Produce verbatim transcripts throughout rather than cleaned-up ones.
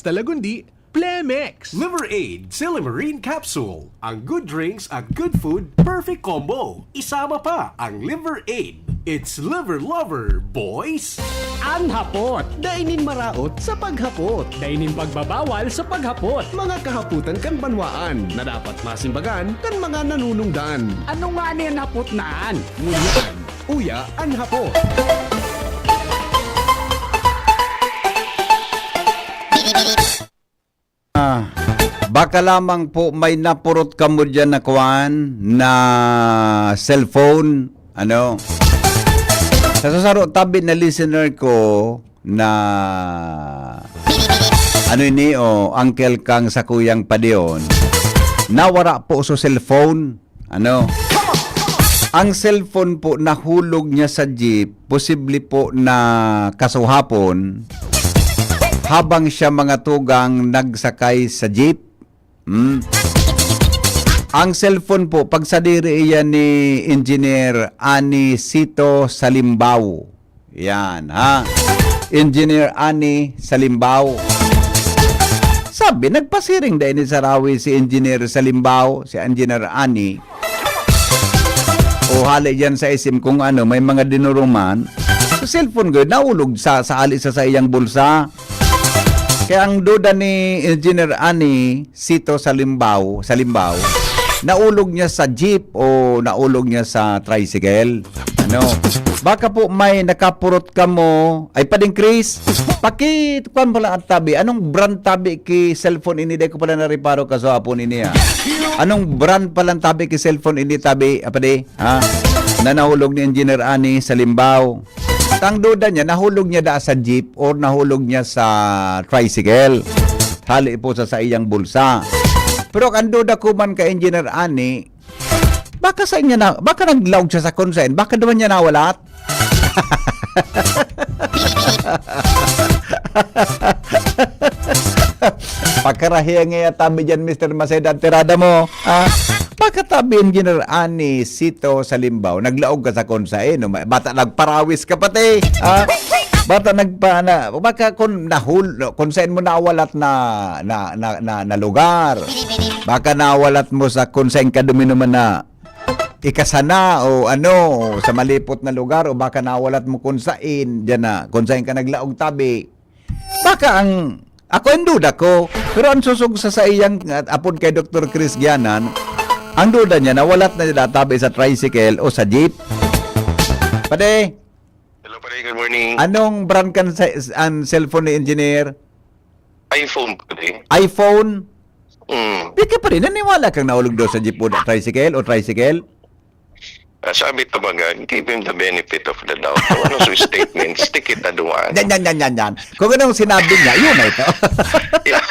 Talagundi, Plemex. Liver Aid, Silimarin Capsule. Ang good drinks at good food, perfect combo. Isama pa ang Liver Aid. It's Liver Lover, boys! An hapot. Dai nin maraot sa paghapot. Dai nin pagbabawal sa paghapot. Mga kahapotan kan banwaan na dapat masimbagan kan mga nanunungdan. Ano ngani an hapot na an? Ngunyan, uya an hapot. Ah, baka lamang po may napurot kamo diyan na kuwan, na cellphone, ano? Sa sasaro tabi na listener ko na, ano ini, o, uncle kang sakuyang padion, nawara po sa cellphone. Ano? Ang cellphone po nahulog niya sa jeep, posible po na kasuhapon, habang siya mga tugang nagsakay sa jeep. Hmm? Ang cellphone po, pagsadiri iyan ni Engineer Ani Sito Salimbao. Yan, ha? Engineer Ani Salimbao. Sabi, nagpasiring dai ni Sarawi si Engineer Salimbao, si Engineer Ani. O hali dyan sa isim kung ano, may mga dinuruman. Sa cellphone ko, naulog sa, sa ali sa saiyang bulsa. Kaya ang duda ni Engineer Ani, Sito Salimbao, Salimbao, naulog niya sa jeep o naulog niya sa tricycle? Ano? Baka po may nakapurot kamo. Ay, Pading Chris, paki-, kuwan pala ang tabi. Anong brand tabi ki cellphone ini? Di ko pala nareparo kaso hapon ini, ah. Anong brand palang tabi ki cellphone ini, tabi? Apa di? Ha? Na nahulog ni Engineer Ani Salimbao. Tang duda niya, nahulog niya da sa jeep or nahulog niya sa tricycle? Hali po sa saiyang bulsa. Pero ang duda ko man kay Engineer Ani, baka sa inyo na, baka naglaog siya sa kung saan, baka duman niya nawalat? Pakarahiya nga tabi dyan, Mister Maceda, ang tirada mo. Ah, pagkatabi, Engineer Ani Sito Salimbao, naglaog ka sa kung saan, no? Bata nagparawis ka pati. Ah, bata nagpa-, na, baka kung nahul-, kung saan mo nawalat na, na, na, na, na lugar. Baka nawalat mo sa kung saan ka duminuman na ikasana o ano, sa malipot na lugar, o baka nawalat mo kung saan, dyan na, kung saan ka naglaog tabi. Baka ang, ako ang duda ko, pero ang susog sa saiyang, ah, apod kay Doktor Chris Gianan, ang duda niya, nawalat na niya tabi sa tricycle o sa jeep. Pade, Hello, pare. Good morning. Anong brand kan sa, ang cellphone ni Engineer? iPhone, pare. iPhone? Mm. Di ka pa rin naniwala kang nahulog daw sa jeep o tricycle o tricycle? Ah, sabi ta baga, give him the benefit of the doubt. Kung ano sa statement, stick it aduan. Yan, yan, yan, yan, yan. Kung anong sinabi niya, yun na ito. Yeah.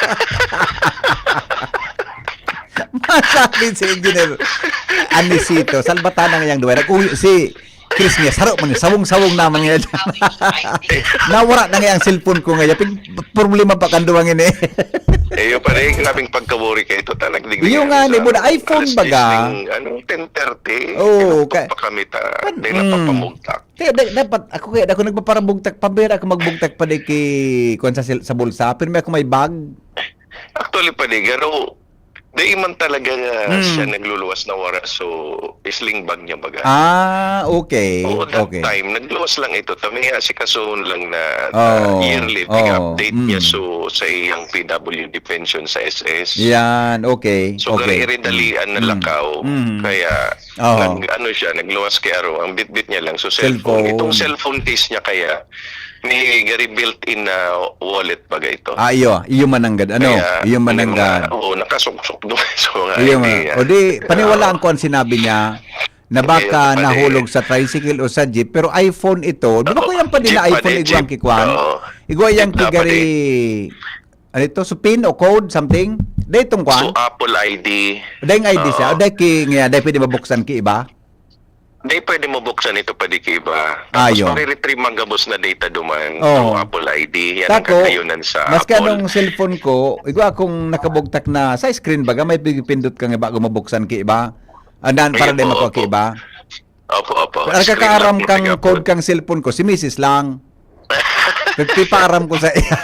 Masabi si Engineer Anisito, salbatan na ngayang duwa. Nag-uwi si Chris niya, saro man, sawong-sawong naman ngayon. Nawara na nga ang cellphone ko ngayon. Pig-, problema pa kanduwang ini. Eh, yung pala yung grabing pagkawori kayo ito, talagang digdi Yung nga nga, ni sa Buda, iPhone alas baga. diyes ng, ano, ten thirty. Oo, Tinuktok ka-, pa kami ta, pan-, di mm. napapamugtak. Kaya da-, dapat, ako kaya, ako nagpaparabugtak, pambira ako magbugtak pa di ki, kuwan sa sil-, sa bulsa, pero may ako may bag. Actually, pare, garo, di man talaga nga Hmm. siya nagluluwas na wara, so, sling bag niya baga. Ah, okay. Oo, that Okay. time, nagluwas lang ito. Kami nga, si Kason lang na, na Oo. yearly, Oo. pag-update niya, Mm. so, sa iyang P W D pension sa S S. Yan, okay. So, Okay. gari-iridalian na Mm. lakaw. Mm. Kaya, Oo. nag-, ano siya, nagluwas kay Aro. Ang bitbit niya lang, so, cellphone. Cellphone. Itong cellphone case niya kaya, may gari built-in na wallet baga ito. Ah, iyo. Iyo mananggad. Ano? Kaya, Iyo mananggad. na, oo, nakasuksok doon sa mga Iyo nga. idea. O di, paniwalaan Oo. ko ang sinabi niya na Hindi, baka hindi pwede. nahulog sa tricycle o sa jeep, pero iPhone ito. Di ba Oo, ko yan pa din jeep na pa iPhone din, igwang jeep. kikwan? Oo. Igwa yan Jeep na pa kigari, din. ano ito? So, pin o code, something? Dahil itong kwan? So, Apple I D. Dahil I D siya. Oo. Dahil ki, nga, dahil pwede mabuksan ki iba? Di pwede mabuksan ito pa di ki iba. Ah, Tapos yun. Mariretrieve man gabos na data duman Oo. through Apple I D. Yan ang Tako, kakayunan sa maski Apple. anong cellphone ko, igwa akong nakabugtak na sa screen baga, may pigpindot ka nga bago mabuksan ki iba. Andan, para Ayun di po, makuha ki opo. iba. Opo, opo. Pero ang Screen kakaaram lock mo kang tiga code po. kang cellphone ko, si misis lang. Nagpipaaram ko sa iya.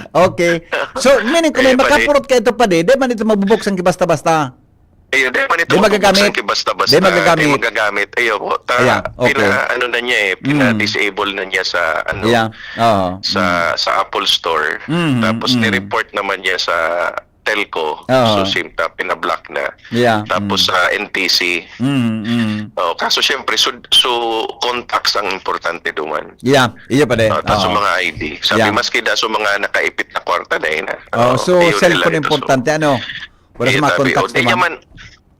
Okay. So, meaning kung may Ayun, pare. makapurot ka ito, pare, di man ito mabubuksang basta-basta. Ayun, di man ito Di magagamit. mabubuksang basta-basta. Di magagamit. Di magagamit. Ayun po. Ta, Ayan, okay. pina, ano na niya eh, Mm. pina-disable na niya sa, ano, Yeah. Oo. sa, Mm. sa Apple Store. Mm, Tapos, mm. ni-report naman niya sa telco. Oo. So, SIM ta, pina-block na. Yeah. Tapos, Mm. sa N T C. Mm, mm. Oh, kaso, syempre, so, so, contacts ang importante duman. Yeah. Iyo pa din. Oh, tas Oo. yung mga I D. Sabi, Yeah. maski da sa mga nakaipit na kwarta na yun, ah. Oh, Oo, so, ayun cellphone nila ito, so. importante, ano? Wala sa Iya, mga sabi, contacts oh, di naman. niya man,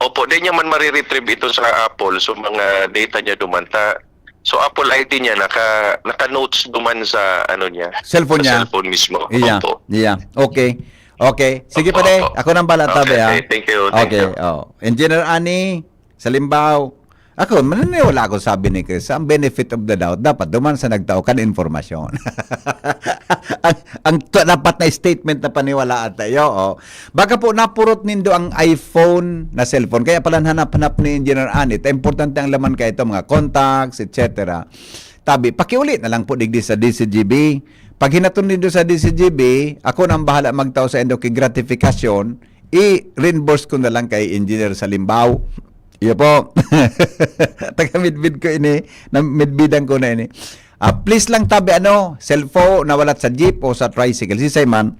opo, di niya man mariretrieve ito sa Apple. So, mga data niya duman, ta, so, Apple I D niya, naka, naka-notes duman sa, ano niya, Cellphone sa niya? cellphone mismo. Iya, Opo. iya. Okay. Okay. Sige, Opo, pare. opo. Ako nang bala, Okay, tabi, ah. okay. Thank you, thank Okay, you. oh. Engineer Ani, sa Limbao. Ako, maniniwala ako, sabi ni Chris, ang benefit of the doubt, dapat duman sa nagtao kan informasyon. Ang, ang to, dapat na statement na paniwalaan tayo, oh. Baka po napurot nindo ang iPhone na cellphone, kaya pala hanap-hanap ni Engineer Anit. Importante ang laman kaya ito, mga contacts, et cetera. Tabi, pakiuli na lang po digdi sa D C G B. Pag hinaton nindo sa D C G B, ako nang bahala magtao sa indo ki gratification, i-reimburse ko na lang kay Engineer sa Limbao. Iyo po. Taga-midbid ko ini, na midbidan ko na ini. Ah, please lang tabi, ano, cellphone, nawalat sa jeep o sa tricycle. Si Simon,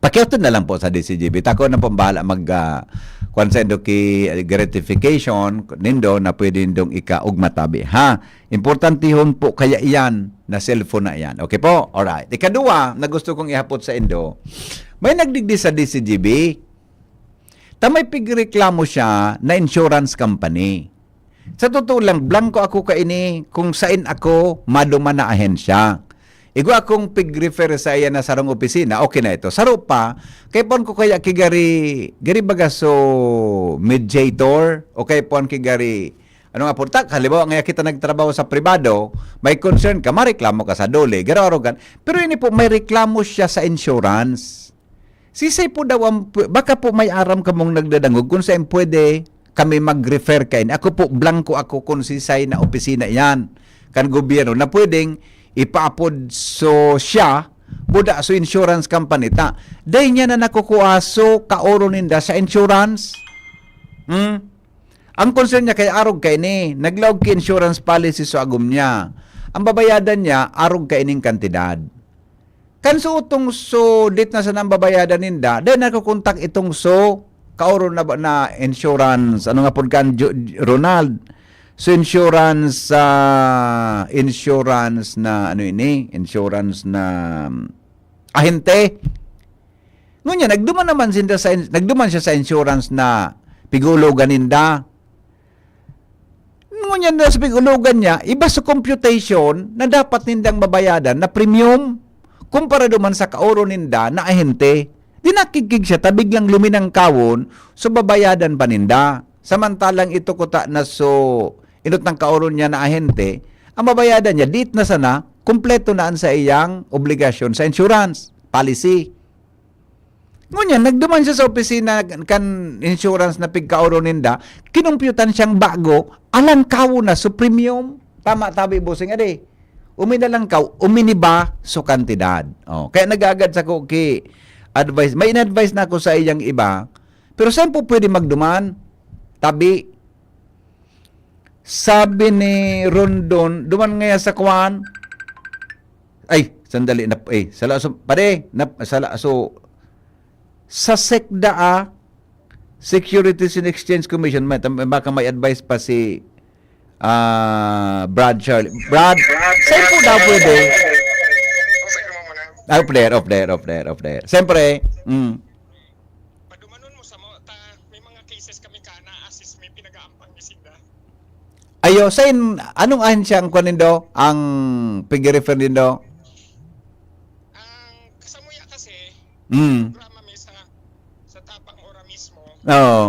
pakiutod na lang po sa D C G B. Tako na pong bahala mag, ah, kwan sa indo ki gratification nindo na pwede nindong ikaugma tabi, ha? Importantihon po kaya iyan na cellphone na iyan. Okay po? Alright. Ikadua na gusto kong ihapot sa indo, may nagdigdi sa D C G B, ta may pigreklamo siya na insurance company. Sa totoo lang, blanko ako kaini kung sain ako maduman na ahensya. Igwa akong pig-refer sa iya na sarong opisina, okay na ito. Saro pa, kay pon ko kaya ki gari, gari baga so mediator, o kay pon ki gari, ano nga po, tak, halimbawa nga kita nagtrabaho sa pribado, may concern ka, mareklamo ka sa dole, garo-arogan. Pero ini po, may reklamo siya sa insurance. Sisay po daw ang pwe-, baka po may aram kamong nagdadangog kung saan pwede kami mag-refer kaini. Ako po, blanko ako kung sisay na opisina iyan kan gobyerno na pwedeng ipaapod so siya, buda so insurance company ta. Dai niya na nakukuha so kaoro ninda sa insurance. Hmm? Ang concern niya kay arog kaini, naglaog ki insurance policy so agom niya. Ang babayadan niya, arog kaining kantidad. Kan suotong so, dit na sana ang babayadan ninda, dai nakokontak itong so, kaoro na ba na insurance, ano nga pod kan, Jo-, Ronald? So, insurance, ah, insurance na, ano ini? Insurance na, um, ahente. Ngunyan, nagduman naman sinda sa ins-, nagduman siya sa insurance na pigulugan ninda. Ngunyan na sa pig-ulogan niya, iba sa computation na dapat nindang babayadan na premium kumpara duman sa kaoro ninda na ahente. Di nakigkig siya, ta biglang luminangkawon, so babayadan pa ninda. Samantalang ito kuta na so, inot ng kaoro niya na ahente, ang babayadan niya, diit na sana, kompleto na ang sa iyang obligasyon sa insurance, policy. Ngunyan, nagduman siya sa opisina kan insurance na pigkaoro ninda, kinumpyutan siyang bago, alangkawo na so premium. Tama, tabi, bossing, ade. Uminalangkaw, uminiba so kantidad. Oh, kaya nag-aagad sa ko ki advice. May in-advise na ako sa iyang iba. Pero saan po pwede magduman? Tabi, sabi ni Rondon, duman ngaya sa kwan. Ay, sandali, nap-, eh, sala, so, pare, nap-, sala, so, sa sekda, ah, Securities and Exchange Commission, may, tam-, baka may advice pa si, ah, Brad Charlie. Brad, saan po daw pwede? Off air mo muna. Ah, off air, off air, off air, off air. Siyempre, mm. Padumanon mo sa mo, ta, may mga cases kami ka na-assist, may pinag-aampang ni Sinda. Ayo, sain, anong ahensya ang kuwan nindo? Ang pig-refer nindo? Ang kasamuya kasi, Mm. programa mi sa, sa Tapang Ora mismo. Oo.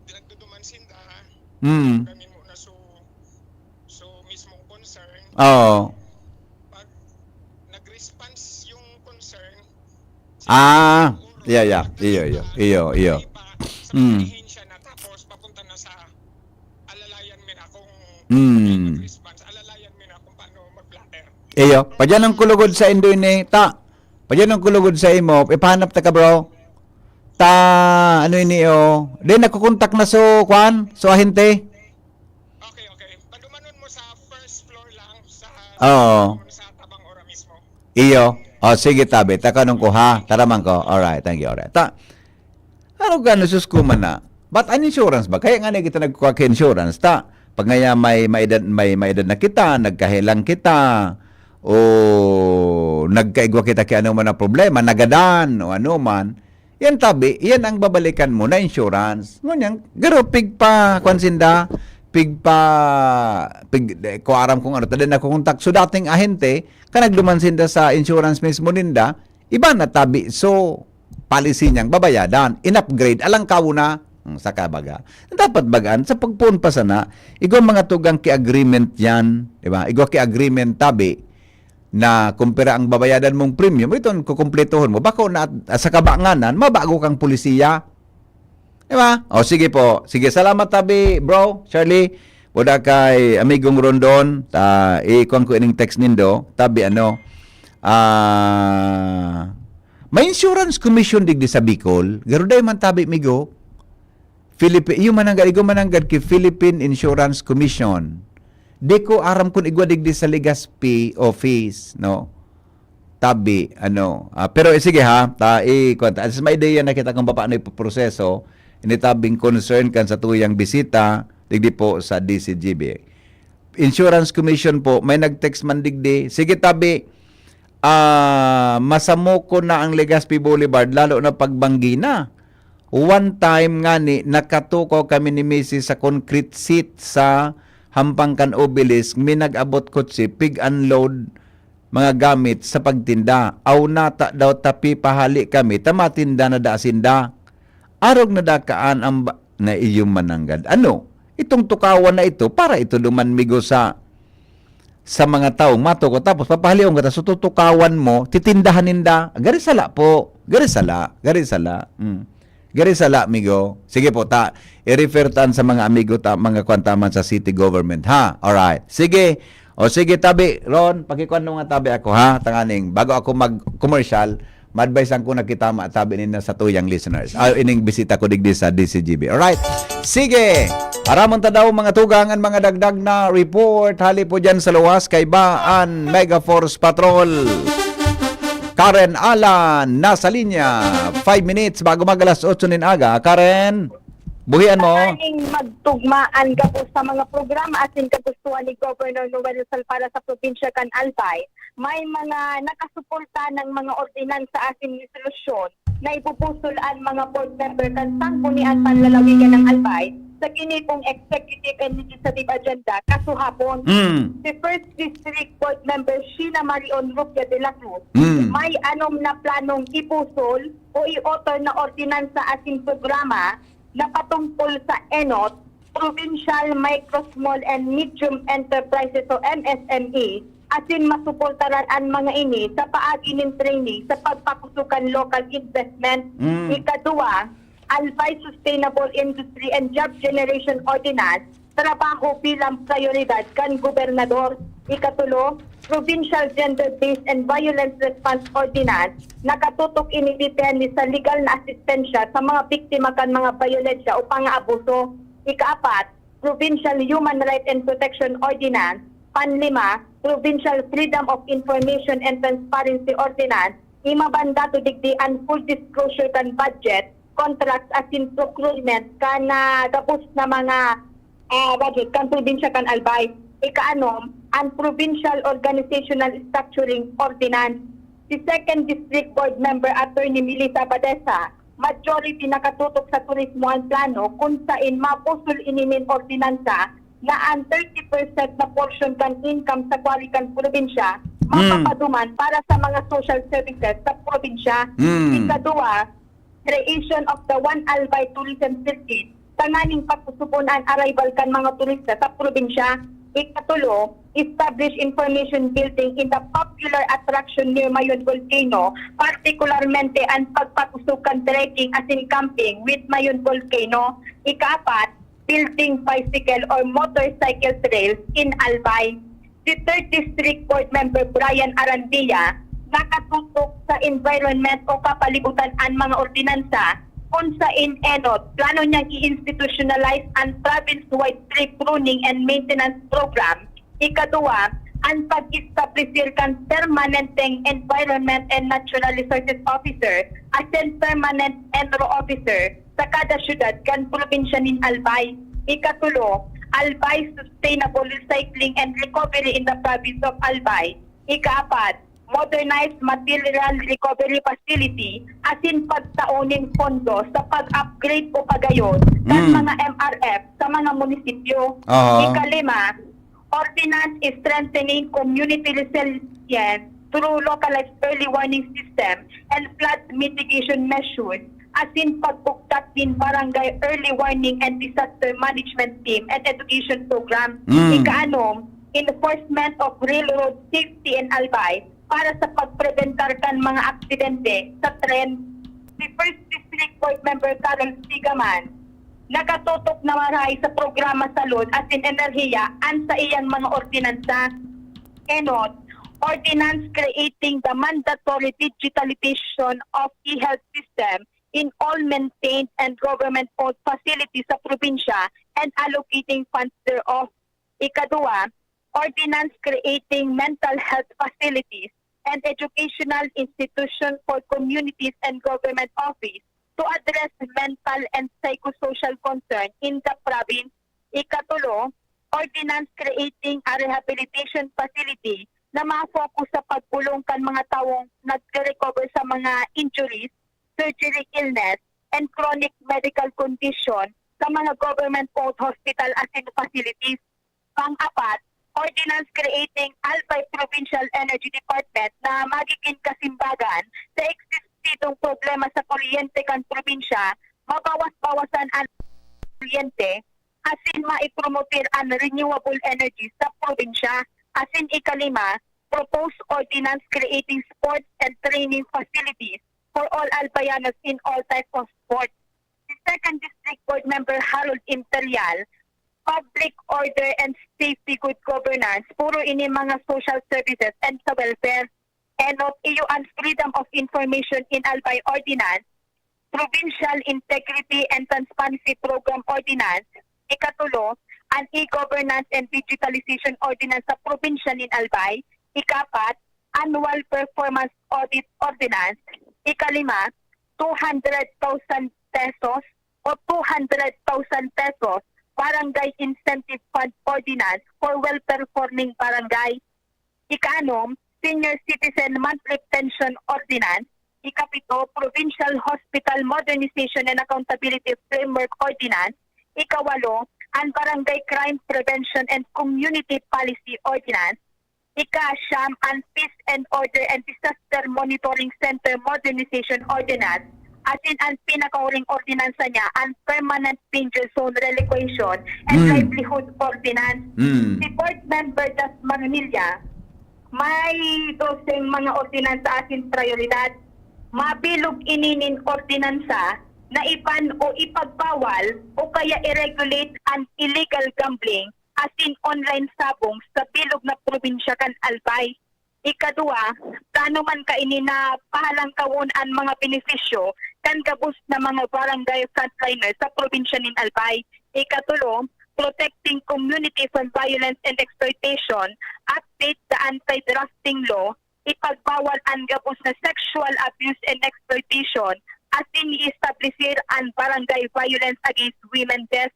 Di nagduduman sinda, ha? Mm. Kami muna so, so mismong concern. Oo. Pag nag-response yung concern, Ah, yeah, yeah. Iyo, iyo. Iyo, iyo. Sa Mm. ahensya na, tapos papunta na sa alalayan mi na kung Mm. response, alalayan mi na kung paano mag-blotter. Iyo, padyanon ko lugod sa indo ini, ta. Padyanon ko lugod sa imo, ipahanap ta ka, bro. Ta, ano ini, oh. Then, nakukontak na so, kwan, so ahente. Okay, okay. Padumanon mo sa first floor lang sa Oo. Sa Tabang Ora mismo. Iyo. O, sige, tabi. Takanong ko, ha? Taraman ko. Alright, thank you. Alright. Ta, ano ka, nasus ko man na? But an insurance ba? Kaya nga na kita nagkuha ka insurance, ta. Pag ngaya may maedad, may maedad na kita, nagkahelang kita, o nagkaigwa kita kay ano man na problema, nagadan, o ano man, yan tabi, yan ang babalikan mo na insurance. Ngunyan, garo, pigpa, kwan sinda, pigpa, pig, eh, ko aram kung ano, tadin ako kontak. So, dating ahente, ka nagduman sinda sa insurance mismo ninda, iba na tabi. So, policy niyang babayadan, in-upgrade, alang kawo na, hmm, sa kabaga. Dapat bagaan, sa pagpuon pa sana, igwa mga tugang ki-agreement yan, di ba? Igwa ki-agreement tabi, na kumpira ang babayadan mong premium, iton kukumpletohon mo. Bako na, sa kabanganan, mabago kang polisiya. Di ba? O, sige po. Sige, salamat tabi, bro, Charlie. Buda kay amigong Rondon, ta, ikuan ko ining text nindo. Tabi, ano, ah, may insurance commission digdi sa Bicol. Garo dai man tabi, migo. Philippi-, iyo mananggad, igwa mananggad ki Philippine Insurance Commission. Di ko aram kun igwa digdi sa Legazpi office, no? Tabi, ano. Ah, pero, eh, sige ha, ta, i, kwan ta. At least may idea na kita kung paano ipoproseso. Ini tabing concern kan sa tuyang bisita, digdi po sa D C G B. Insurance Commission po, may nag-text man digdi. Sige, tabi, ah, masamo ko na ang Legazpi Boulevard, lalo na pagbanggi na. One time ngani, nakatukaw kami ni misis sa concrete seat sa hampang kan obelisk. May nag-abot kotse, pig-unload mga gamit sa pagtinda. Aw nata daw tapi pahali kami, ta matinda na da sinda. Arog na dakaan ang ba-, na iyong mananggad. Ano? Itong tukawan na ito, para ito duman migo sa sa mga taong matuko, tapos papahalion ka, tapos tutukawan mo, titindahan ninda. Gari sala po. Gari sala. Gari sala. Mm. Gari sala, amigo. Sige po, ta. I-refer tan sa mga amigo ta, mga kwan taman sa city government, ha? Alright. Sige. O sige, tabi, Ron, pakikuan mo nga tabi ako, ha? Tanganing, bago ako mag-commercial, ma-advise ang kuna kita, ma-, tabi ninda sa tuyang listeners. Ah, ining bisita ko digdi sa D C G B. Alright. Sige. Aramon ta daw, mga tugang, an mga dagdag na report hali po dyan sa luwas, kaiba an Mega Force Patrol. Karen Alan, nasa linya. Five minutes bago mag alas otso nin aga. Karen, buhian mo. Tanganing magtugma an gabos sa mga programa asin kagustuhan ni Governor Noel Salpara sa probinsya kan Albay, may mga nakasuporta ng mga ordinansa asin resolusyon na ipupusol an mga board member kan Sangguniang Panlalawigan ng Albay sa ginibong executive and legislative agenda kasuhapon. Mm. Si First District Board Member Sheena Marion Rubia de la Cruz Mm. may anom na planong ipusol o i-author na ordinansa asin programa na patungkol sa ENOT, Provincial Micro, Small and Medium Enterprises o M S M E, asin masuportaran an mga ini sa paagi nin training sa pagpakusog kan local investment. Mm. Ikaduwa, Albay Sustainable Industry and Job Generation Ordinance, trabaho bilang prioridad kan gobernador. Ikatulo, Provincial Gender-Based and Violence Response Ordinance, nakatutok ini depende sa legal na asistensya sa mga biktima kan mga bayolensya o pangaabuso. Ikaapat, Provincial Human Rights and Protection Ordinance. Panlima, Provincial Freedom of Information and Transparency Ordinance. Imabandato digdi an full disclosure kan budget, contracts asin procurement kan, ah, gabos na mga, ah, budget kan probinsya kan Albay. Ikaanom, an Provincial Organizational Structuring Ordinance. Si Second District Board Member Attorney Melissa Badesa, majority nakatutok sa turismo an plano kun sain mapusol ini nin ordinansa na an thirty percent na porsyon kan income sa kwari kan probinsya mapapaduman para sa mga social services sa probinsya. Mm. Ikaduwa, creation of the One Albay Tourism Circuit, tanganing pakusubon an arrival kan mga turista sa probinsya. Ikatulo, establish information building in the popular attraction near Mayon Volcano, partikularmente an pagpakusog kan trekking asin camping with Mayon Volcano. Ikaapat, building bicycle or motorcycle trails in Albay. Si Third District Board Member Brian Arandia nakatutok sa environment o kapalibutan an mga ordinansa kun saen enot plano niyang i-institutionalize an province-wide tree pruning and maintenance program. Ikaduwa, an pag-establisir kan permanenteng Environment and Natural Resources Officer asin permanent ENRO officer sa kada syudad kan probinsya nin Albay. Ikatulo, Albay Sustainable Recycling and Recovery in the Province of Albay. Ikaapat, modernized material recovery facility asin pagtao nin pondo sa pag-upgrade o pagayon kan Mm. mga M R F sa mga munisipyo. Aha. Ikalima, ordinance strengthening community resilience through localized early warning system and flood mitigation measures asin pagbugtak nin barangay early warning and disaster management team and education program. Mm. Ikaanom, enforcement of railroad safety in Albay para sa pagprebentar kan mga aksidente sa tren. Si First District Board Member Carol Spigaman nakatutok na marahay sa programa Salud asin Enerhiya an saiyang mga ordinansa. Enot, ordinance creating the mandatory digitalization of e-health system in all maintained and government-owned facilities sa probinsya and allocating funds thereof. Ikaduwa, ordinance creating mental health facilities and educational institution for communities and government office to address mental and psychosocial concern in the province. Ikatulo, ordinance creating a rehabilitation facility na ma-focus sa pagpulong kan mga tawong nagre-recover sa mga injuries, surgery, illness, and chronic medical condition sa mga government-owned hospital asin facilities. Pang-apat, ordinance creating Albay Provincial Energy Department na magiging kasimbagan sa eksistidong problema sa kuryente kan probinsya, mabawas-bawasan an kuryente, asin maipromotir an renewable energy sa probinsya. Asin ikalima, proposed ordinance creating sports and training facilities for all Albayanos in all types of sports. Si Second District Board Member Harold Imperial, public order and safety, good governance, puro ini mga social services and sa welfare. Enot, iyo an Freedom of Information in Albay Ordinance, Provincial Integrity and Transparency Program Ordinance. Ikatulo, an E-Governance and Digitalization Ordinance sa probinsya nin Albay. Ikapat, Annual Performance Audit Ordinance. Ikalima, two hundred thousand pesos o two hundred thousand pesos Barangay Incentive Fund Ordinance for well-performing barangay. Ikaanom, Senior Citizen Monthly Pension Ordinance. Ikapito, Provincial Hospital Modernization and Accountability Framework Ordinance. Ikawalo, an Barangay Crime Prevention and Community Policy Ordinance. Ika-siyam, an Peace and Order and Disaster Monitoring Center Modernization Ordinance, asin an pinakahuring ordinansa niya, an Permanent Danger Zone Relocation and Hmm. Livelihood Ordinance. Hmm. Si Board Member Das Marmilla, may doseng mga ordinansa asin prioridad. Mabilog ini nin ordinansa na iban o ipagbawal o kaya i-regulate an illegal gambling asin online sabong sa bilog na probinsya kan Albay. Ikaduwa, plano man kaini na pahalangkawon an mga benepisyo kan gabos na mga barangay frontliner sa probinsya nin Albay. Ikatulo, protecting community from violence and exploitation, update the anti-drafting law, ipagbawal an gabos na sexual abuse and exploitation, asin i-establisir an Barangay Violence Against Women Desk.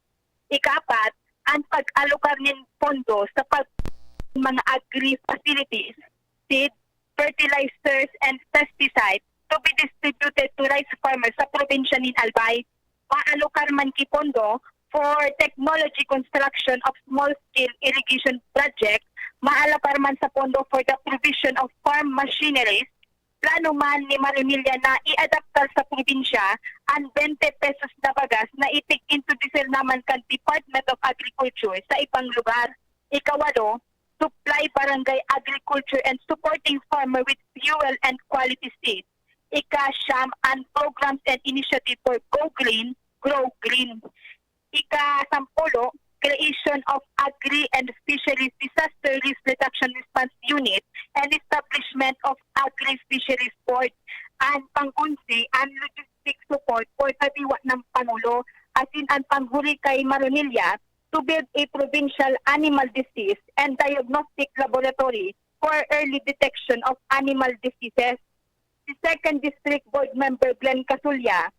Ikaapat, an pag-alokar nin pondo sa pag mga agri-facilities, seed, fertilizers, and pesticides to be distributed to rice farmers sa probinsya nin Albay. Maalokar man ki pondo for technology construction of small-scale irrigation project, maalokar man sa pondo for the provision of farm machineries. Plano man ni Marmilla na i-adaptar sa probinsya an twenty pesos na bagas na itig-introducer naman kan Department of Agriculture sa ibang lugar. Ikawalo, supply barangay agriculture and supporting farmer with fuel and quality seed. Ika-siyam, an programs and initiative for Go Green, Grow Green. Ika-sampulo, creation of Agri and Fisheries Disaster Risk Reduction Response Unit, and establishment of Agri-Fisheries Board. An pang-onse, an logistic support for kadiwa ng Pangulo, asin an panghuri kay Maronilla to build a provincial animal disease and diagnostic laboratory for early detection of animal diseases. Si Second District Board Member Glenn Casulla,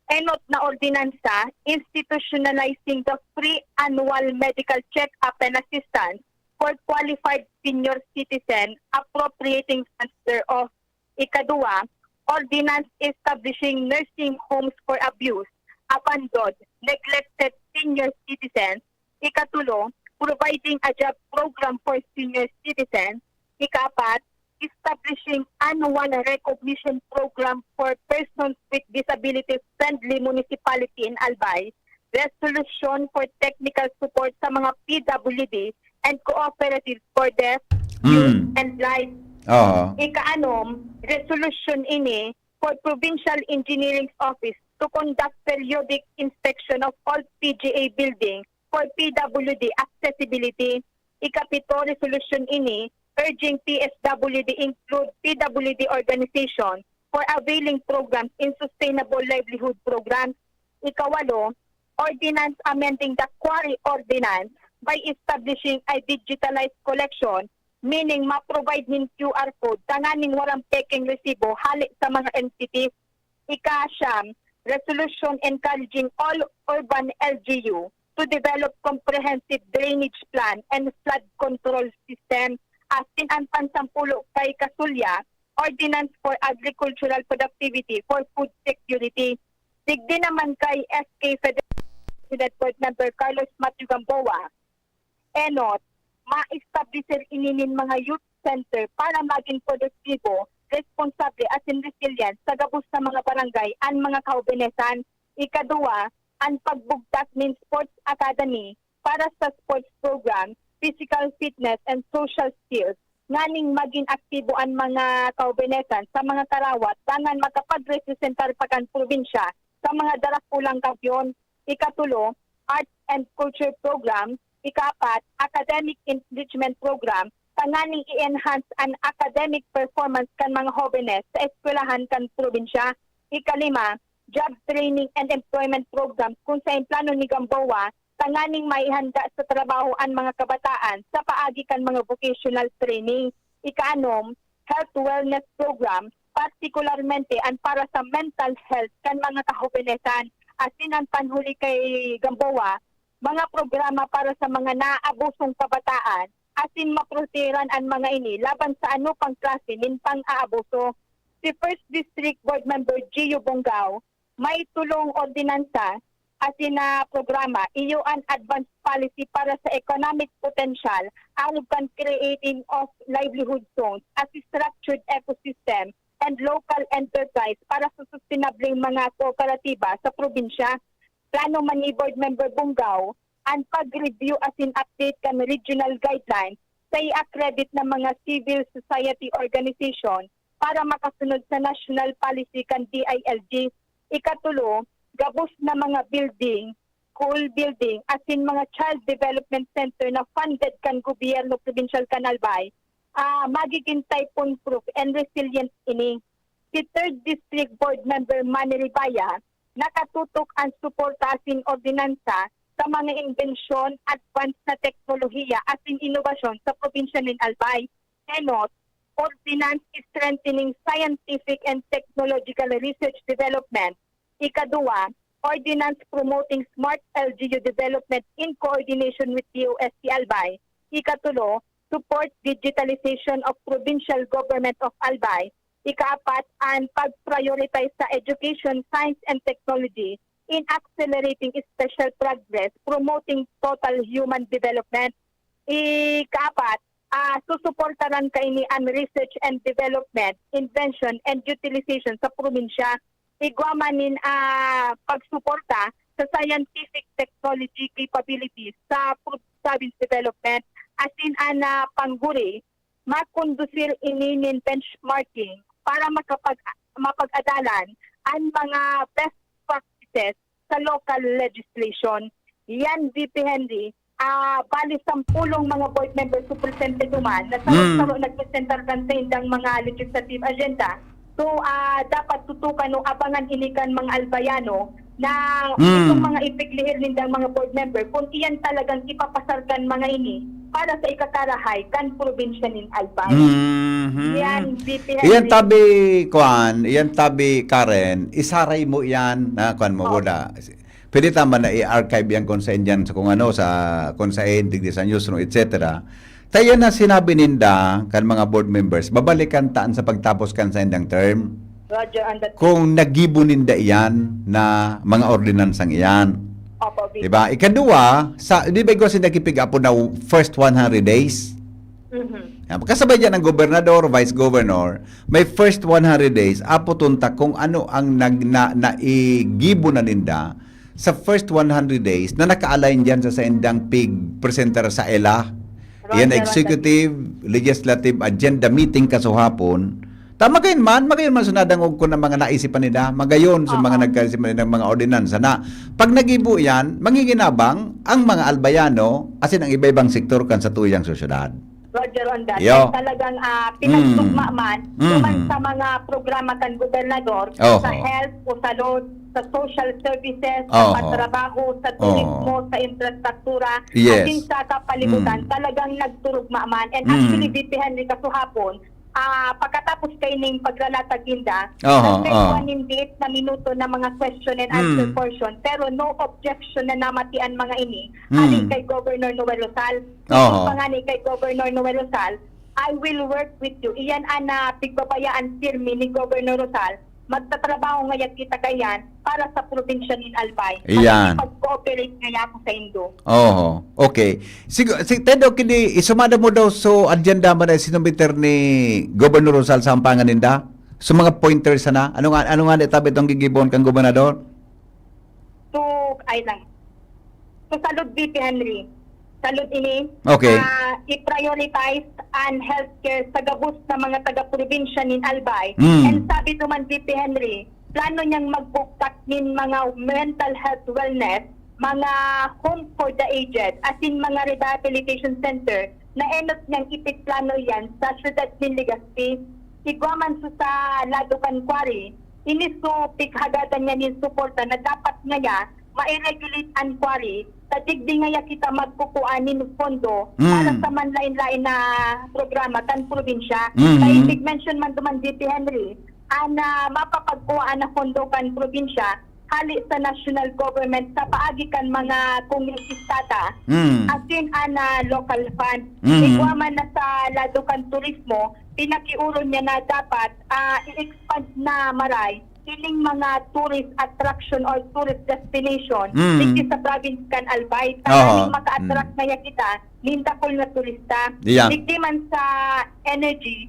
enot na ordinansa institutionalizing the free annual medical check-up and assistance for qualified senior citizen, appropriating funds thereof. Ikaduwa, ordinance establishing nursing homes for abused, abandoned, neglected senior citizens. Ikatulo, providing a job program for senior citizens. Ikaapat, establishing annual recognition program for persons with disability-friendly municipality in Albay. Resolution for technical support sa mga P W D and cooperatives for deaf, youth, Mm. and blind. Oo. Ikaanom, resolution ini for Provincial Engineering Office to conduct periodic inspection of all P G A building for P W D accessibility. Ikapito, resolution ini urging P S W D include P W D organization for availing programs in sustainable livelihood programs. Ikawalo, ordinance amending the quarry ordinance by establishing a digitalized collection, meaning ma-provide nin Q R code tanganing walang pekeng resibo hale sa mga entities. Ika-siyam, resolution encouraging all urban L G U to develop comprehensive drainage plan and flood control system. Asin an pansampulo kay Casulla, ordinance for agricultural productivity for food security. Digdi naman kay S K Federal President Board Member Carlos Matthew Gamboa, enot, ma-establisher ini nin mga youth center para magin produktibo, responsable asin resilient sa gabos na mga barangay an mga kahobenesan. Ikaduwa, an pagbugtak nin sports academy para sa sports program, physical fitness and social skills, nganing magin aktibo an mga kahobenesan sa mga karawat dangan makapagrepresentar pa kan probinsya sa mga darakulang kampeon. Ikatulo, arts and culture program. Ikaapat, academic enrichment program, tanganing i-enhance an academic performance kan mga hobenes sa eskwelahan kan probinsya. Ikalima, job training and employment programs kun saen plano ni Gamboa tanganing maihanda sa trabaho an mga kabataan sa paagi kan mga vocational training. Ikaanom, health wellness program, partikularmente an para sa mental health kan mga kahobenesan. Asin an panghuli kay Gamboa, mga programa para sa mga naaabusong kabataan, asin maprotehiran an mga ini laban sa ano pang klase nin pang-aabuso. Si First District Board Member Gio Bongao, may tulong ordinansa asin na programa, iyo an advance policy para sa economic potential arog kan creating of livelihood zones as a structured ecosystem and local enterprise para sa sustenableng mga kooperatiba sa probinsya. Plano man ni Board Member Bongao an pag-review asin update kan regional guidelines sa i-accredit na mga civil society organization para makasunod sa national policy kan D I L G. Ikatulo, gabos na mga building, school building, asin mga child development center na funded kan gobyerno probinsyal kan Albay, ah, magiging typhoon proof and resilient ini. Si Third District Board Member Manny Ribaya, nakatutok an suporta asin ordinansa sa mga imbensyon, advance na teknolohiya asin inobasyon sa probinsya nin Albay. Enot, ordinance strengthening scientific and technological research development. Ikaduwa, ordinance promoting smart L G U development in coordination with D O S T Albay. Ikatulo, support digitalization of provincial government of Albay. Ikaapat, an pag-prioritize sa education, science, and technology in accelerating special progress, promoting total human development. Ikaapat, ah, susuportaran kaini an research and development, invention, and utilization sa probinsya. Igwa man nin, ah, pagsuporta sa scientific technology capabilities sa pro-, province development, asin an, ah, panghuri, makondusir ini nin benchmarking para makapag-, mapag-adalan an mga best practices sa local legislation. Yan, V P Henry, ah, bali sampulong mga board members su presente duman na saro-saro nagpresentar kan saindang mga legislative agenda. So, ah, dapat tutukan o abangan ini kan mga Albayano na itong mga ipiglihir nindang mga board member, kung iyan talagang ipapasar kan mga ini para sa ikakarahay kan probinsya nin Albay. Mhm. Yan, V P Iyan Henry. Tabi, kuan, iyan Tabi, Karen, isaray mo iyan na kuan mo, Oh. Wala. Pwede ta man na i-archive yan kung sa Indian, sa kung ano, sa kung sa digdi sa newsroom, et cetera. Tayo na sinabi ninda kan mga board members, babalikan taan sa pagtapos kan sa indang term. Roger, on that. Kung nagibo ninda iyan na mga ordinansang iyan. Opo, V P. Diba? Ikadua, sa, di ba ikaw si nagkipig-apo na first one hundred days? Mhm. Ah, kasabay dyan ang gobernador, vice governor, may first one hundred days, apoton ta kung ano ang nag, na, naigibo na ninda sa first one hundred days na naka-align dyan sa saindang pig-presentar sa ela. Roger, Yan, Roger. executive, legislative agenda meeting kasuhapon. Tama kayo man, magayon man sunadang og kun ang mga naisipan nila, magayon sa mga Oo. nagkaisipan nila ng mga ordinansa na pag nagibo yan, manginginabang ang mga Albayano, asin ang iba-ibang sektor kan sa tuyang sosyedad. Roger, on that. Yo. Talagang ah, pinagtugma Mm. man Mm. duman sa mga programa kan gobernador, Oho. sa health o salud, sa social services, Oho. sa patrabaho, sa Oho. turismo, sa infrastruktura, Yes. asin sa kapalibutan, Mm. talagang nagturugma man. And Mm. actually, V P Henry, kasuhapon, ah, pagkatapos kaining pagralatag ninda, Oho, nagkaigwa oho. nin diit na minuto na mga question and answer Mm. portion, pero no objection na namatian mga ini, Mm. hali kay Governor Noel Rosal. Oho. Ang pangani kay Governor Noel Rosal, "I will work with you." Iyan an, ah, pigbabayaan pirmi ni Governor Rosal. "Magtatrabaho ngaya kita kaiyan para sa probinsya nin Albay. Iyan. Makikipag-cooperate ngaya ako sa indo." Oho. Okay. Sigo, si Ted, okay, di, isumada mo daw so agenda man ay sinumiter ni Governor Rosal sa ampangan ninda? So mga pointers sana? Ano nga, ano nga ni tabi itong gigibon kang gobernador? So, ay lang. So, salud, V P Henry. Salud ini. Okay. Ah, i-prioritize an healthcare sa gabos na mga taga-probinsya nin Albay. Mm. And sabi duman, V P Henry, plano niyang magbuktak nin mga mental health wellness, mga home for the aged, asin mga rehabilitation center na enot niyang ipigplano iyan sa siyudad nin Legazpi. Igwa man sa, sa lado kan Quarry, ini so pighagadan niya nin suporta na dapat ngaya ma-regulate an Quarry, ta digdi ngaya kita magkukua nin pondo Mm. para sa manlain-lain na programa kan probinsya. Mhm. Kay big mention man duman, V P Henry, an, ah, mapapagkuhaan na pondo kan probinsya hali sa national government sa paagi kan mga kongresista ta, Mm. asin an, ah, local fund. Mhm. Igwa man na sa lado kan turismo, pinakiuron niya na dapat, ah, i-expand na maray ining mga tourist attraction or tourist destination Mm. digdi sa province kan Albay, Oho. tanganing maka-attract ngaya kita nin dakul na turista. Iya. Digdi man sa energy,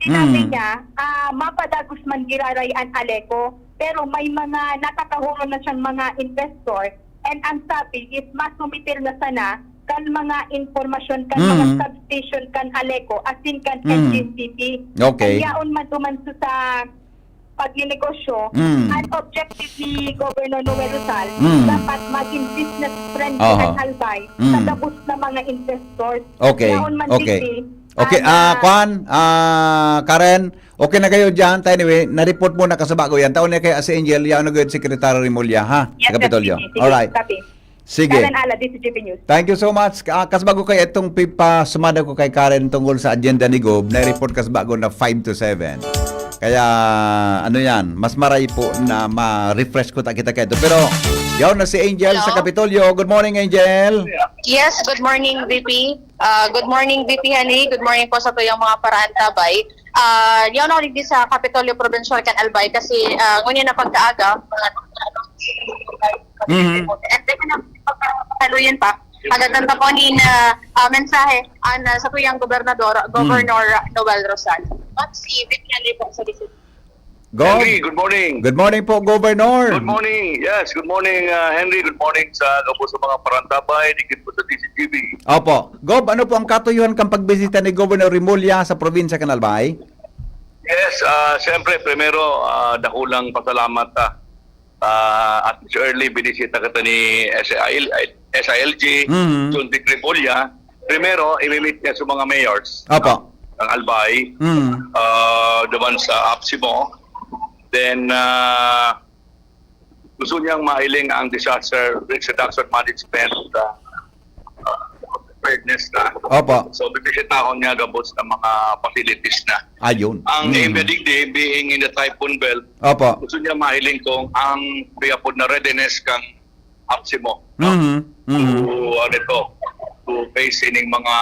sinabi Mm. niya, ah, mapadagos man giraray an Aleco, pero may mga nakakahuro na siyang mga investor, and ang sabi is masumitir na sana kan mga impormasyon kan mga Mm. substation kan Aleco, asin kan Mm. N G N C P. Okay. Kaya yaon man duman sa, sa pagnenegosyo, Mm. an objective ni Governor Noel Rosal, Mm. dapat maging business friendly Aha. ang Albay sa Mm. gabos na mga investors. Okay, Yaon man okay. digdi, Okay, ang, ah, ah, Kwan, ah, Karen, okay na kayo dyan. Tayo, anyway, na-report mo na kasabago yan. Taon na kaya si Angel, yaon na gayod Secretary Rimulya, ha? Yes, Sa Kapitolyo. Secretary. Sige, Alright. Copy. Sige. Karen Ala, D C G B News. Thank you so much. Ah, kasbago kay itong pipasumada ko kay Karen tungkol sa agenda ni Gob, na-report kasbago na five to seven. Kaya, ano yan, mas maray po na ma-refresh ko ta kita kayo. Pero, yaon na si Angel sa Hello? Kapitolyo. Good morning, Angel. Yes, good morning, V P. Ah, good morning, V P Henry. Good morning po sa tuyang mga paraantabay. Ah, yaon ako digdi sa Kapitolyo Provincial kan Albay kasi ah, ngunyan na pagkaaga, mga Mhm. and then, pagkaluyan pa, agad ang tapo ni na ah, mensahe ang ah, sa tuyang gobernador, Governor Noel Rosal. At si V P Henry po sa D C. Gob, Henry, good morning. Good morning po, Governor. Good morning. Yes, good morning, uh, Henry. Good morning sa gabos sa mga paraantabay, dikit po sa D C G B. Opo. Gob, ano po ang katuyuhan kang pagbisita ni Governor Rimulya sa probinsya kan Albay? Yes, uh, siyempre, primero, uh, dakulang pasalamat uh, uh, at early binisita kita ni S A I, S I L G, Mhm. John Vic Remulla, primero, imimit niya sa mga mayors Apo. ng Albay, Mm. ah, duman sa APSEMO. Then, ah, gusto niyang mahiling ang disaster risk reduction management, ah, ah, preparedness na. Opo. So, bibisitahon niya gabos ng mga facilities na. Ayun. Ang Mm. aim na digdi, being in the typhoon belt, Opo. gusto niya mahiling kung ang piyapod na readiness kang APSEMO, no? Mhm. Mhm. To, ano ito, to face ining mga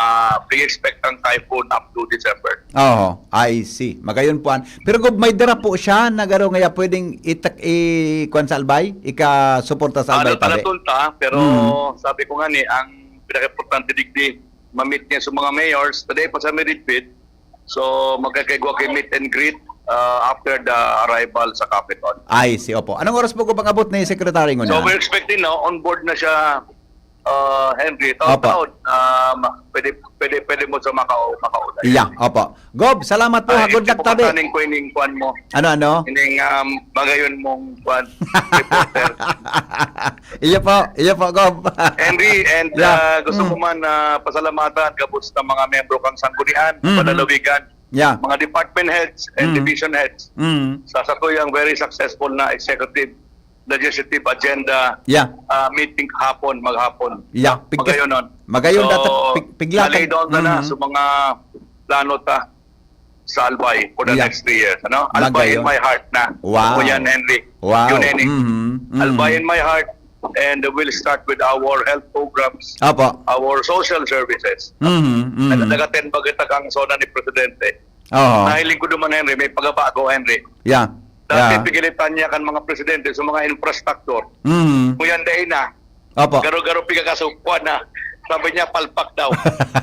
pre-expect ang typhoon up to December. Oo, I see. Magayon po an-, pero Gob, may dara po siya na garo ngaya pwedeng itak-, i-, kwan sa Albay? Ikasuporta sa Ano Albay, ta pare? natunta, pero Mm. sabi ko nga ni, ang pinaka-importante digdi, mamit niya sa mga mayors, today pa sa Meridpit. So, magkakaigwa kay meet and greet, ah, after the arrival sa Capitol. I see, opo. Anong oras po Gob ang abot ni Secretary So, ngunyan? we're expecting now, on board na siya, ah, Henry. Opo. Taon-taon, ah, ma-, pwede, pwede, pwede mo sa makau-, makaulan. Yeah, opo. Gob, salamat po, ha. Good luck tabi. Ipapataning ko ining kwan mo. Ano, ano? Ining, um, magayon mong kwan, reporter. Iyo po, iyo po, Gob. Henry, and, Yeah. ah, gusto Mm. ko man, ah, pasalamatan gabos na mga miyembro kang sanggunian, Mm-hmm. panlalawigan, Yeah. mga department heads and Mm. division heads Mm. sa satuyang very successful na executive legislative agenda, Yeah. ah, meeting kahapon, maghapon. Yeah. Pig-, Magayon nun. magayon So, data, pig-, piglakan. nalay down na na Mm. sa mga plano ta sa Albay for the Yeah. next three years, ano? Albay in Magayon. my heart na. Wow. Ako yan, Henry. Wow. Yun, Henry. Mm-hmm. Mm-hmm. Albay in my heart, and we'll start with our health programs, Apo. our social services. Mm-hmm. Mm-hmm. Nag-, nag-attend ba kita kang zona ni Presidente? Oo. Nahiling ko duman, Henry, may pagabago, Henry. Yeah. Dati, Yeah. pigilitan niya kan mga presidente sa mga infrastructure. Mm-hmm. Kuyan, dai na. Opo. Garo-garo pigakasugpuan na. Sabi niya, palpak daw.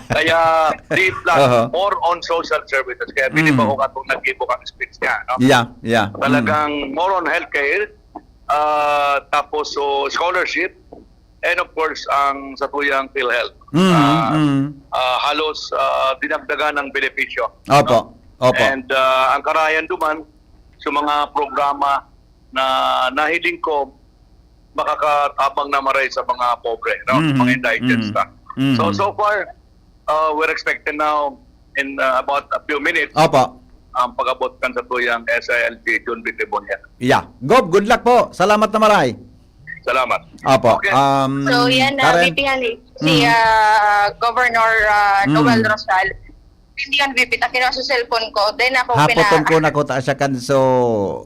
Kaya, di lang, Aha. more on social services. Kaya, Mm. binibaho ka itong nag-ibo kang speech niya, no? Yeah, yeah. Mm. Talagang more on healthcare, ah, tapos, so, scholarship, and of course, ang satuyang PhilHealth. Mm, Ah, mm. ah, halos, ah, dinagdagan ng benepisyo, Opo, no? opo. And, ah, ang karayan duman, sa mga programa na nahiling ko, makakatabang na maray sa mga pobre, no? Mhm, Mga indigents mhm, na. mhm. So, so far, uh, we're expecting now in, uh, about a few minutes, Opo. ang pag-abot kan satuyang S I L G John Vic Remulla. Yeah. Gob, good luck po. Salamat na maray. Salamat. Opo. Okay. Um, So, yan na, Karen? V P Henry, si, Mm. ah, Governor, ah, Noel Mm. Rosal. Hindi yan, V P, ta kinaso cellphone ko. Then ako Hapoton pina- ko na ko ta siya kan so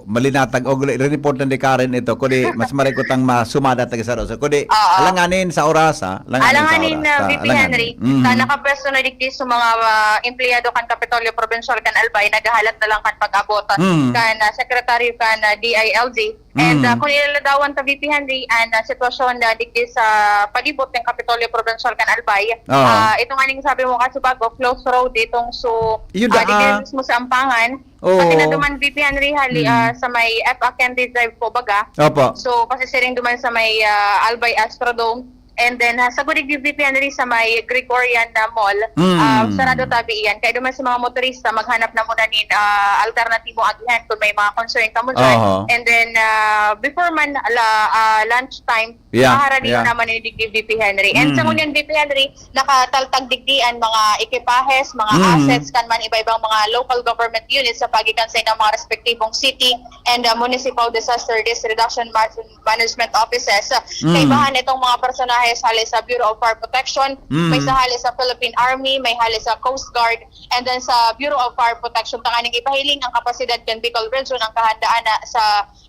malinatag og re-, report na ni Karen ito. Kundi mas maray ko tang masumada tag sa Rosa. Kundi Oo. alanganin sa oras, ha? Alanganin sa Alanganin oras, na, ha? V P Alanganin. Henry, Mhm. ta nakapwesto na digdi sa mga, ah, empleyado kan Kapitolyo Provincial kan Albay, naghahalat na lang kan pag-abot, ah, Mhm. kan, ah, sekretaryo kan, ah, D I L G. And, Mm. ah, kung ilaladawan ta, V P Henry, an, ah, sitwasyon na digdi sa palibot ng Kapitolyo Provincial kan Albay, Oo. ah, ito nga ning sabi mo, Kasubago, close road itong so, Yun ah, da, digdi ah. mismo sa Ampangan. Oo. Pati na duman, V P Henry, hali, Mm. ah, sa may F A Kennedy Drive po, baga. Opo. So, pasisiring duman sa may, ah, Albay Astrodome. And then, ha, sa Gudig V P Henry sa may Gregorian na Mall, Mm. ah, sarado tabi iyan. Kaya duman sa mga motorista, maghanap na muna nin, ah, alternatibong agihan kung may mga concern ka mo dyan. Oho. And then, ah, before man, ala, ah, lunch time, Yeah, maharani yeah. naman ni Digdi V P Henry. And sa Mm. ngunyan V P Henry, nakataltag digdi an mga ekipahes, mga Mm. assets, kan man iba-ibang mga local government units sa pagikan sa ilang mga respektibong city and, ah, municipal disaster risk reduction ma-, management offices. Mm. Kaibahan itong mga personahes hali sa Bureau of Fire Protection, Mm. may sa hali sa Philippine Army, may hali sa Coast Guard, and then sa Bureau of Fire Protection, tanganing ipahiling ang kapasidad kan Bicol Region, ang kahandaan na sa,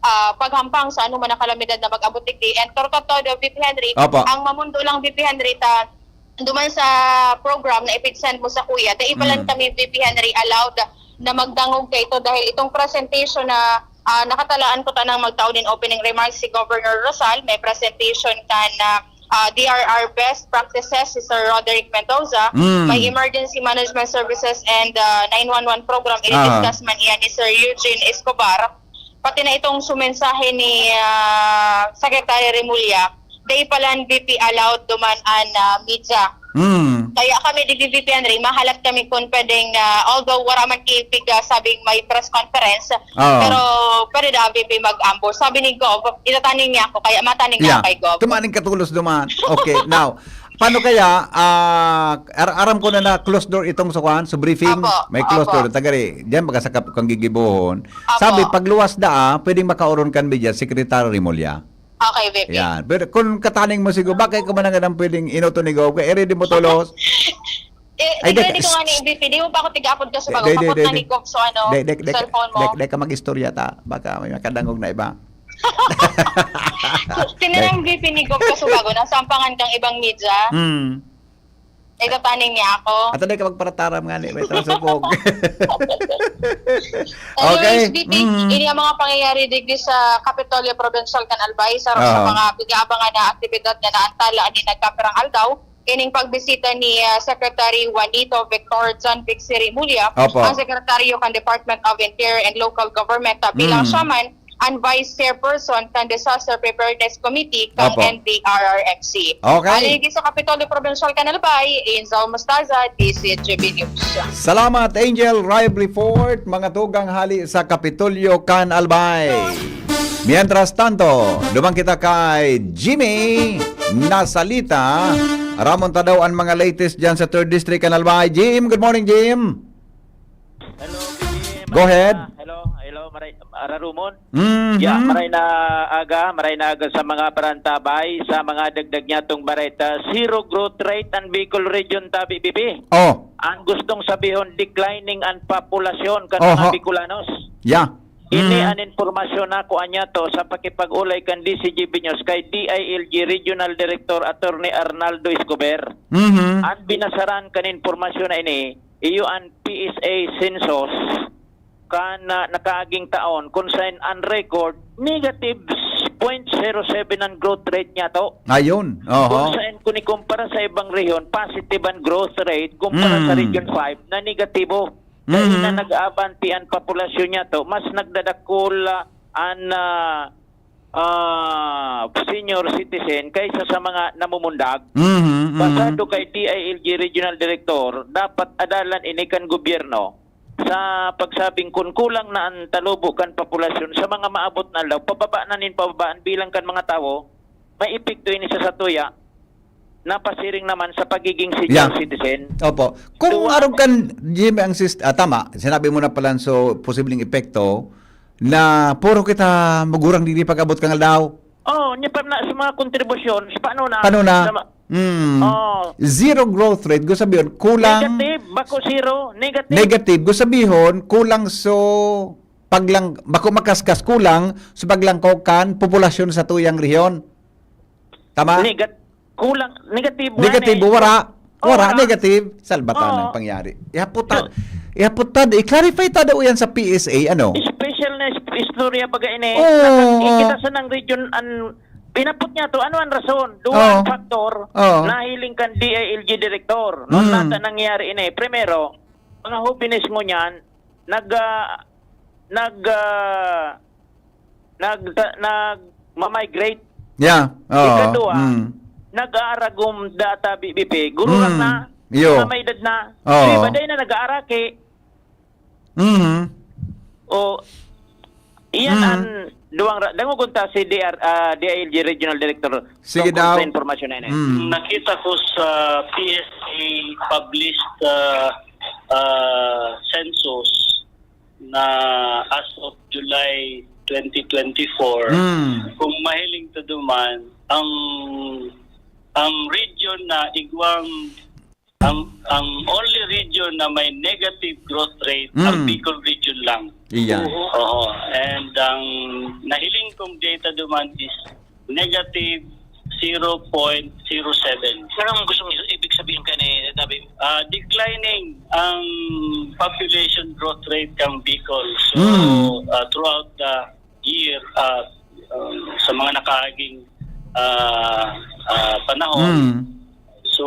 ah, paghampang sa anuman na kalamidad na mag-abot digdi. And Torkato, V P Henry, Opo. ang mamundo lang, V P Henry, ta duman sa program na ipid-send mo sa kuya, dai pa lang Mm. kami, V P Henry, allowed na magdangog kaito dahil itong presentation na, ah, nakatalaan ko tanang magtao nin opening remarks si Governor Rosal, may presentation kan, ah, ah, D R R best practices si Sir Roderick Mendoza, Mm. may emergency management services and, ah, nine one one program, Aha. i-discuss man iyan ni Sir Eugene Escobar. Pati na itong sumensahe ni, ah, Secretary Remulla, dai pa lang V P allowed duman an, ah, media. Mm. Kaya kami, di, V P Henry, mahalat kami kung pwedeng, ah, although wala man ki-, big, ah, sabing may press conference, Oo. pero pwede daw, V P, mag-ambush. Sabi ni Gov, itataning niya ako, kaya mataning Yeah. ako kay Gov. Tumaning katulos duman. Okay, now, paano kaya, ah, ar-, aram ko na na closed door itong sa kwan, sa briefing? Apo, May closed apo. door. Tagari, diyan baga sa kap-, kang gigibohon. Apo. Sabi, pagluwas da, ah, pwedeng makaoron kan media, Secretary Remulla. Okay, V P. Yan. Pero kung kataning mo siguro, bakit ka man ang pwedeng inuto ni Gov? Kaya i-ready mo tolos. Eh, Ay, di, ready ko nga ni V P. Di mo pa ako tigapod ka sa Di, bago. di, di, Kapot di, na di. ni Gov, so ano, Di, di, di, cellphone mo. di, di ka mag-istorya ta. Baka may makadangog na iba. Tinirang V P ni Gov ka sa bago, nasampangan kang ibang media. Hmm. Itataning niya ako. At hindi ka magparataram nga ni, may transupog. Anyways, Okay. V P, Mm. ini ang mga pangyayari digdi sa Kapitolyo Provincial kan Albay, sarong sa Oo. mga pinag-aabangan na aktibidad na naantala ni nagkapirang aldaw, ining pagbisita ni, ah, Secretary Juanito Victor John Vic Siri Mulia, Opo. ang Sekretaryo kan Department of Interior and Local Government, ah, bilang Mm. siya man an Vice Chairperson kan Disaster Preparedness Committee kan Opo. N D R R M C. Okay. Aligi sa Kapitolyo Provincial kan Albay, Angel Mostaza, D C G B News. Salamat, Angel. Live report, mga tugang hali sa Kapitolyo kan Albay. Mientras tanto, duman kita kay Jimmy Nasalita. Ramon ta daw ang mga latest dyan sa third District kan Albay. Jim, good morning, Jim. Hello, P D M. Go ahead. Ah, hello, hello, maray, Ararumon. Mhm. Yeah, maray na aga, maray na aga sa mga parantabay, sa mga dagdag niya tong bareta, zero growth rate ang Bicol Region, tabi, B B. Oh. Ang gustong sabihon, declining ang populasyon kan mga Oho. Bicolanos. Yeah. Ini Mhm. ang impormasyon na kuan niya to sa pakipag-ulay kan D C G B News kay D I L G Regional Director Attorney Arnaldo Escobar. Mhm. Ang binasaran kan impormasyon na ini, iyo ang P S A census kan, ah, nakaaging taon, kung saan ang record, negative point zero seven ang growth rate niya to. Ayun, oho. Kung saan, kung ikumpara sa ibang rehiyon, positive ang growth rate kumpara sa Mm. Region five na negatibo. Dahil na Mm. nag-aabanti ang populasyon niya to, mas nagdadakul, ah, an, ah, ah, senior citizen kaysa sa mga namumundag. Mhm, mhm. Pasado kay D I L G Regional Director, dapat adalan ini kan gobyerno sa pagsabing kun kulang na an talubo kan populasyon sa mga maabot na aldaw, pababa na nin pababa an bilang kan mga tawo, may epekto ini sa satuya, napasiring naman sa pagiging senior Yeah. citizen. Opo. Kung Duwa arog ako. kan, Jimmy, ang sist-, ah, tama, sinabi mo na pala, so, posibleng epekto, na puro kita magurang digdi pag-abot kan aldaw. Oh, niya pa na sa mga kontribusyon, paano na? Paano na? Sa ma- Mm. Oh. Zero growth rate, gusto sabihin, kulang Negative, bako zero, negative. Negative, gusto sabihin, kulang so paglang-, bako makaskas, kulang sa paglangkaw kan populasyon sa tuyang rehiyon. Tama? Negat-, kulang, negatibo nga Negatibo, na eh. wara. Oo, Wara, wara. negative. Salbatan Oo. ang pangyari. Ihaputad. So, Ihaputad. I-clarify ta daw yan sa P S A, ano? Special na is-, istorya baga ini. Oo, Naka-, oo. kita sa nang region, an, pinapot niya to. Ano ang rason? Duwa Oo. ang faktor Oo. na hiling kan D I L G director. Noon Mm. nata nangyari ini. Primero, mga hobenes mo niyan, nag, ah, nag, ah, nag-, nagmamigrate. Yeah. Oo. Ikadua, Mm. nag-aaragom data B B P. Gururang Mm. na. Iyo. Mga may edad na. Oo. Yung iba, day na nag-aaraki. Mhm. O, iyan Mm. ang duwang ra-, dangogon ta si D R, ah, D I L G Regional Director Sige tungkol daw. sa impormasyon na ini. Mm. Nakita ko sa P S A published, ah, ah, census na as of July twenty twenty-four, Mm. kung mahiling ta duman, ang, ang region na igwang, ang, ang only region na may negative growth rate, ang Mm. Bicol region lang. Iya. Oo. Oo. And ang nahiling kong data duman is negative zero point zero seven. Pero ang gusto mong ibig sabihin ka ni David? Ah, declining ang population growth rate kang Bicol. So, Mm. ah, throughout the year, ah, um, sa mga nakaaging, ah, ah, panahon. Mm. So,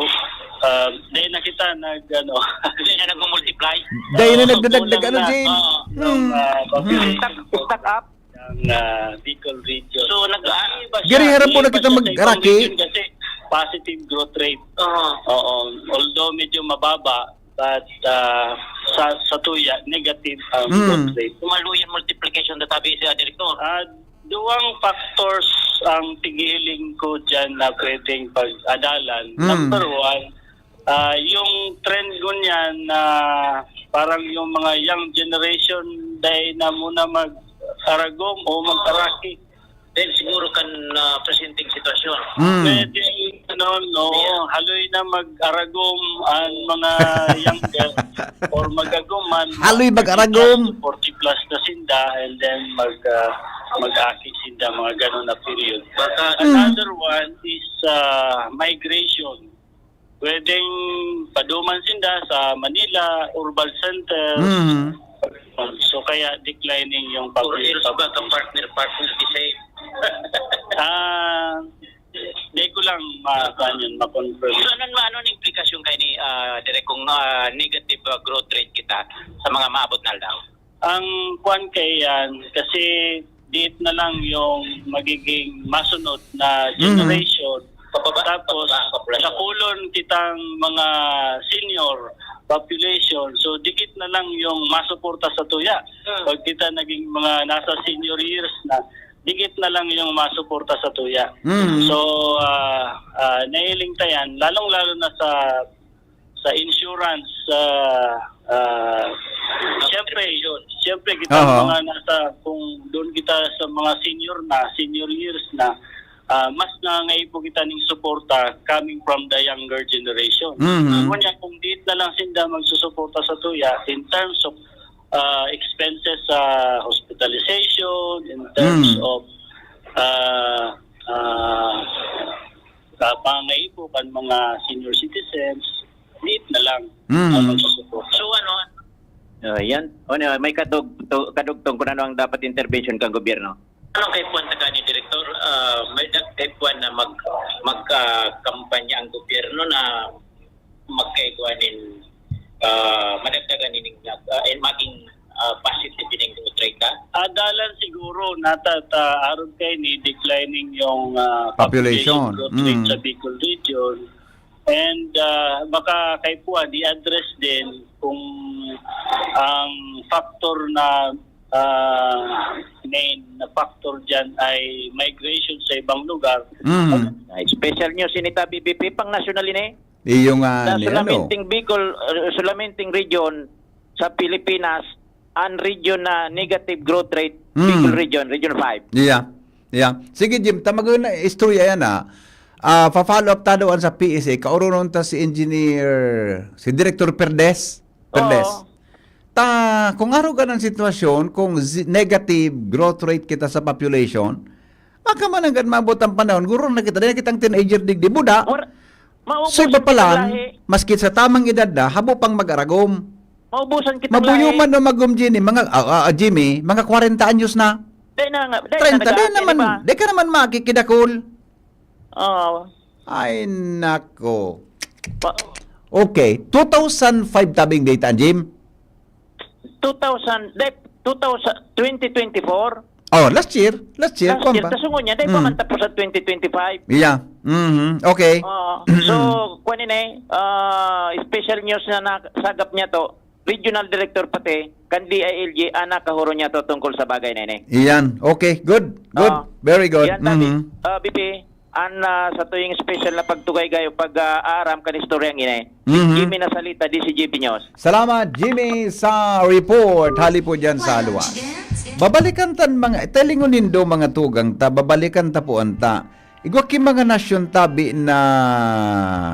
ah, dahil na kita nag, ano, Hindi na nagmumultiply. Dahil na Oo, nagdadagdag, kulang ano, na. Jim? Oo, ng, Mm. ah, population Mm. Stock, stock up. ng, ah, Bicol region. So, nag-, ah, Iba siya. Gari, harap po na Iba kita siya sa ibang mag-araki. region kasi positive growth rate. Oo. Oo. Although medyo mababa, but ah, sa sa tuya, negative ang Mm. growth rate. Tumaluyan multiplication database, ah, Director. Ah, duwang factors ang tighiling ko dyan na pwedeng pag-adalan. Mm. Number one, ah, yung trend ngunyan na parang yung mga young generation dai na muna mag-aragom o mag-araki. Dahil siguro kan, ah, presenteng sitwasyon. Mm. Pwede, ano, no, Yeah. haloy na mag-aragom ang mga younger or mag-agom man, Haloy mag-aragom. forty plus na sinda, and then mag-, ah, mag-aki sinda, mga ganun na period. Baka Mm. Another one is, ah, migration. Pwedeng paduman sinda sa Manila, urban centers. Mhm. So, kaya declining yung Or else ba ka partner, partner, di safe? Ah, di ko lang ma-, kuwan yun, ma-confirm. So, anong, anong implikasyon kayo ni, ah, Direk, kung, ah, negative, ah, growth rate kita sa mga maabot na aldaw? Ang kuwan kay yan, kasi diit na lang yung magiging masunod na Mhm. generation. Pababa, Tapos, pababa ang populasyon. Nakulon kitang mga senior population. So, dikit na lang yung masuporta sa tuya. Hmm. Pag kita naging mga nasa senior years na, dikit na lang yung masuporta sa tuya. Mhm. So, ah, ah, nahiling ta yan, lalong-lalo na sa sa insurance, ah, ah, siyempre, siyempre, kita Aha. mga nasa, kung doon kita sa mga senior na, senior years na, ah, mas nangangaipo kita ning suporta coming from the younger generation. Mhm. Ngunyan, kung diit na lang sinda magsusuporta sa tuya in terms of, ah, expenses sa hospitalization, in terms Mm. of, ah, ah, sa pangangaipo kan mga senior citizens, liit na lang Mm. ang magsusuporta. So, ano, Ah, yan. O, ano, may kadug-, tu-, kadugtong kung ano ang dapat intervention kan gobyerno. Ano kay puwan ta gani, Direktor? Ah, may dag-, kay puwan na mag-, mag-, ah, kampanya ang gobyerno na magkaigwa nin, ah, madagdagan nin, ah, eh, maging, ah, positive ning growth rate, ha? Ah, dalan siguro, nata-, ta-, arog kay ni declining yung, ah, Population. population growth rate Mm. sa Bicol Region. And, ah, baka kay puwan, i-address din kung ang factor na, ah, main na factor diyan ay migration sa ibang lugar. Mm. Ah, special news ini ta, B B P, pang national ini. Iyo nga Sa ni, ano? Solamente Bicol, ah, solamente region sa Pilipinas, ang region na negative growth rate, Mm. Bicol region, Region five. Yeah. Yeah. Sige, Jim, ta mag-, na istorya yan, ah. Ah, pa-follow up ta doon sa P S A. Kaoronon ta si Engineer, si Director Perdes. Perdes. Oo. Ta, kung arog an sitwasyon, kung zi-, negative growth rate kita sa population, baka man hanggang maabot ang panahon, guro na kita, dahil kitang teenager digdi, buda. Or, maubos So, iba pa kita lang, lahi. Maski sa tamang edad na, habo pang mag-aragom. Maubusan kita Mabuyo lahi. man o magom, Jimmy, mga, ah, ah, Jimmy, mga kwarenta anyos na. Di na nga, di na Treinta, di nag-aate, naman, di ba? di ka naman makikidakol. Oo. Ay, nako. Pa- Okay, two thousand five tabing data, Jim? Two thousand, di, two thousand, twenty twenty-four? Oh, last year. Last year, Last year, pa. Tasungon niya, di pa Mm. man tapos sa twenty twenty-five. Yeah. Mhm. Okay. Oo. So, kuwan ini, ah, special news na nasagap niya to. Regional Director pati, kan D I L G, ana kahuro niya to tungkol sa bagay na ini. Iyan. Okay, good. Good. Oo. Very good. Yan, Daddy. Mhm. Ah, B P, an, ah, sa tuwing special na pagtugay gayo, pag, ah, aaram kan istorya ngini. Mhm. Jimmy Nasalita, D C G P News. Salamat, Jimmy, sa report. Hali po dyan sa Alua. Babalikan tan mga, telingon nindo mga tugang ta, babalikan ta po anta. Igwa ki mga nasyon tabi na,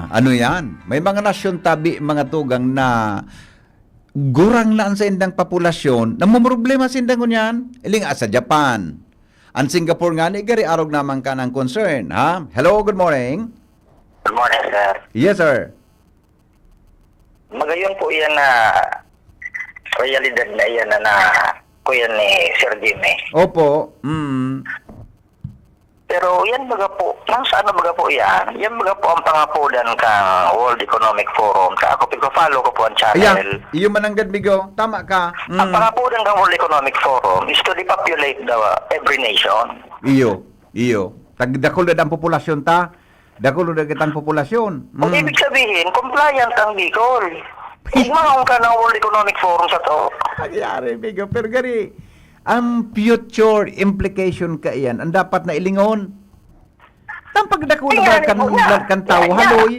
ano yan? May mga nasyon tabi, mga tugang na gurang na an saindang populasyon, namomroblema sinda ngunyan. Iling sa Japan. An Singapore ngani, gari arog naman ka ng concern, ha? Hello, good morning. Good morning, sir. Yes, sir. Magayon po iyan na realidad na iyan na, na kuya ni Sir Jimmy. Opo. Mm. Pero yan baga po, nasa ano baga po yan? Yan baga po ang pangapodan kang World Economic Forum. Ta ako, pigpa-follow ko po ang Ayan, channel. iyo mananggad, Migo. Tama ka. Ang Mm. pangapodan kang World Economic Forum is to depopulate the every nation. Iyo, iyo. Tagdakol na ang populasyon ta. Dakul na kitang populasyon. Kung Mm. ibig sabihin, compliant ang Bicol. Igmaon ka ng World Economic Forum sa to. Nangyari, Bigo. Pero gani, ang future implication kaiyan, ang dapat na ilingon. Ang pagdakul Kaya ba nga, kan, kaya, kan tao, kaya, haloy?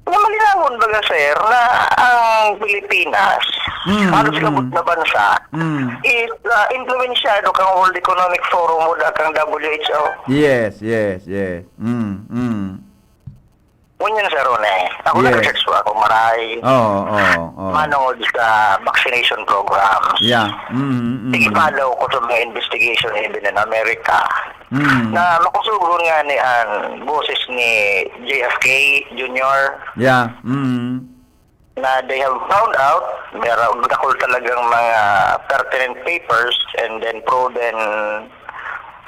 Namalinawon baga, sir, na ang Pilipinas, Mm, halos mm. labot na bansa, Mm. is, ah, impluwensyado kang World Economic Forum o da kang W H O. Yes, yes, yes. Mm, mm. Ngunyan, sir, Rone, ako Yes. nag-research po ako, maray. Oo, oo, oo. Manongod sa vaccination programs. Yeah. Mm, mm. Sige, follow ko sa mga investigation even in America. Mm. Na makusugon nga ni ang boses ni J F K Junior Yeah. Mm. na they have found out, meron dakul talagang mga pertinent papers and then proven,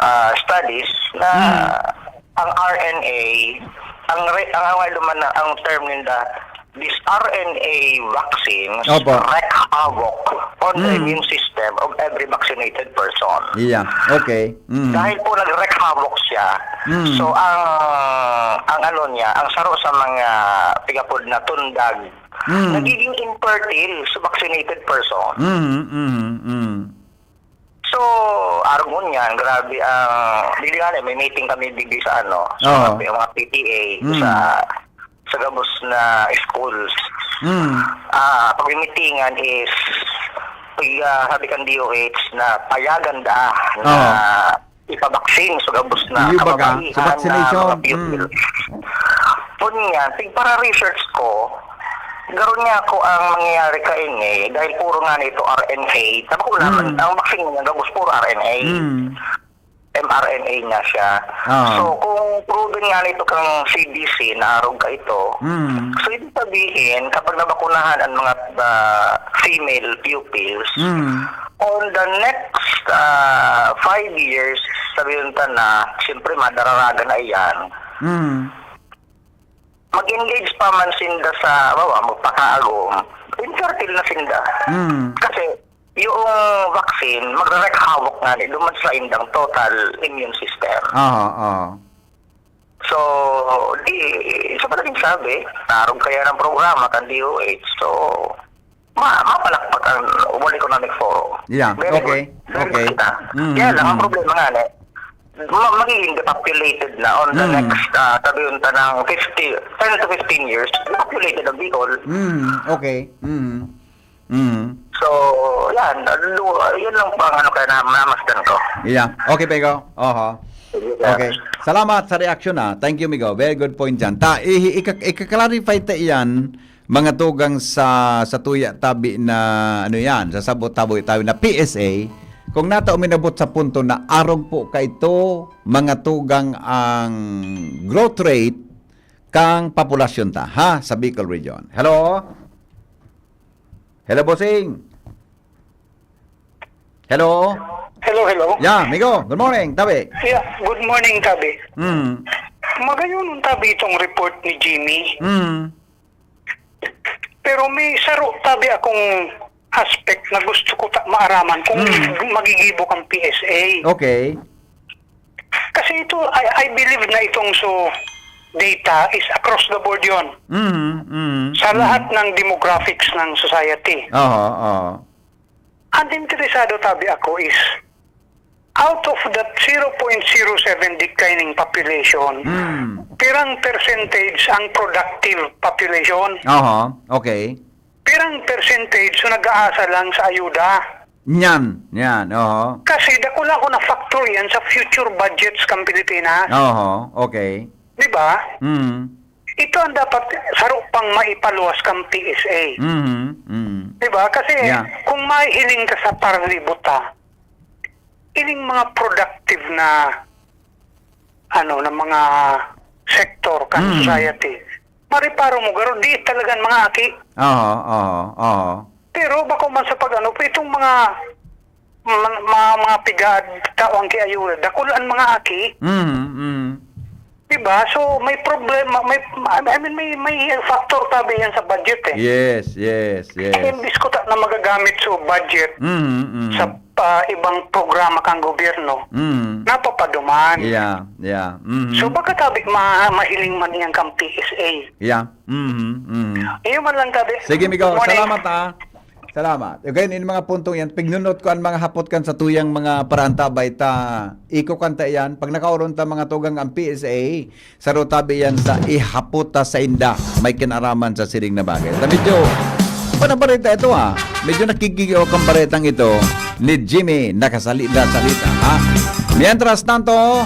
ah, studies na Mm. ang R N A, ang re-, ang, ang, ang term ninda, these R N A vaccines Opo. wreak havoc on the Mm. immune system of every vaccinated person. Yeah, okay. Mm. Dahil po nag-wreak havoc siya, Mm. so ang, ang ano niya, ang saro sa mga tigapod na tundag, Mm. nagiging infertile sa vaccinated person. Mm, mm, mm. So, arog ngunyan, grabe ang, digdi nga na, may meeting kami digdi sa ano, sa Oo. mga, mga P T A, Mm. sa, sa gabos na schools. Mm. Ah, pagmimitingan is, pag, ah, sabi kan D O H na payagan da na Oo. ipabaksin sa gabos na Iyo baga, sa kababaihan na vaccination. mga pupil. Mm. Ngunyan, tig para-research ko, garo niya ako ang mangyayari kaini, dahil puro nga nito R N A. Sabi ko naman, Mm. ang vaccine niya, gabos puro R N A. Mm. M R N A niya siya. Ah. So, kung proven nga nito kang C D C, naarog ka ito, Mm. so, ibig sabihin, kapag nabakunahan ang mga, ah, female pupils, Mm. on the next, ah, five years, sabihin ta na, siyempre, madararagan na iyan. Mm. Mag-engage pa man sinda sa, bawa, magpakaagom, infertile na sinda. Mm. Kasi, yung vaccine, magre-wreak havoc nga ni, duman sa indang total immune system. Aha, aha. So, di, sa madaling sabi, tarong kaya ng programa kan D O H. So, ma-, mapalakpak ang World Economic Forum. Yeah, Very okay, good. Very okay. good kita. Mm, Kaya lang, ang mm. problema nga, ne, ma-, magiging depopulated na on the Mm. next, ah, sabi yung tanang fifty, ten to fifteen years, depopulated ang Bicol. Mm, okay. Mm. Mm. So, yan, lu-, yun lang po ang ano kaya na namasdan ko. Yeah. Okay, Pego. Oho. Sige, sir. Okay. Salamat sa reaksyon, ah. Thank you, Migo. Very good point yan. Ta, i-, ika-, ika-clarify ta iyan, mga tugang sa, sa tuya tabi na, ano yan, sa sabot tabi tabi na P S A. Kung nata uminabot sa punto na arog po kaito, mga tugang ang growth rate kang populasyon ta, ha, sa Bicol Region. Hello? Hello, bossing. Hello? Hello, hello. Yeah, Migo. Good morning, tabi. Yeah, good morning, tabi. Mm. Magayon, tabi, itong report ni Jimmy. Mm. Pero may saro, tabi, akong aspect na gusto ko ta-, maaraman kung Mm. magigibo kang P S A. Okay. Kasi ito, I, I believe na itong so data is across the board yon. Mm, mm, Sa mm. lahat ng demographics ng society. Oho, oho. Ang interesado, tabi, ako is, out of that zero point zero seven declining population, Mm. pirang percentage ang productive population? Oho, okay. Pirang percentage so nag-aasa lang sa ayuda? Yan, yan, oho. Kasi dakula ko na factor yan sa future budgets kang Pilipinas. Oho, okay. Di ba? Mm. Ito ang dapat saro pang maipaluwas kang P S A. Mhm, mm. Di ba? Kasi Yeah. kung mahihiling ka sa paralibot, ah, ining mga productive na, ano, na mga sector kan Mm. society, mareparo mo, garo, di talagan mga aki. Oho, oho, oho. Pero bako man sa pag-ano, itong mga, mga, mga, mga pigaad, tao ang kiayuda, dakul an mga aki. Mhm, mhm. Diba? So, may problema, may, I mean, may, may factor tabi yan sa budget eh. Yes, yes, yes. Imbis ko ta na magagamit sa budget Mhm, mhm. sa ah, ibang programa kang gobyerno, Mhm. napapaduman. Yeah, yeah. Mhm. So, baka tabi ma mahiling man yan kang P S A. Yeah. Mhm, mhm. Iyo man lang tabi. Sige, Migo. Good morning. Salamat, ha. Salamat. Again, in mga puntong yan, pignunot ko ang mga hapot kan sa tuyang mga paraantabay ta. Iko kan ta yan. Pag nakaoron ta mga tugang ang P S A, saro tabi yan sa ihapot ta sa inda. May kinaraman sa siring na bagay. Ta medyo, panabareta ito ha. Medyo nakikigiok ang baretang ito ni Jimmy Nakasalita-salita, ha? Mientras tanto,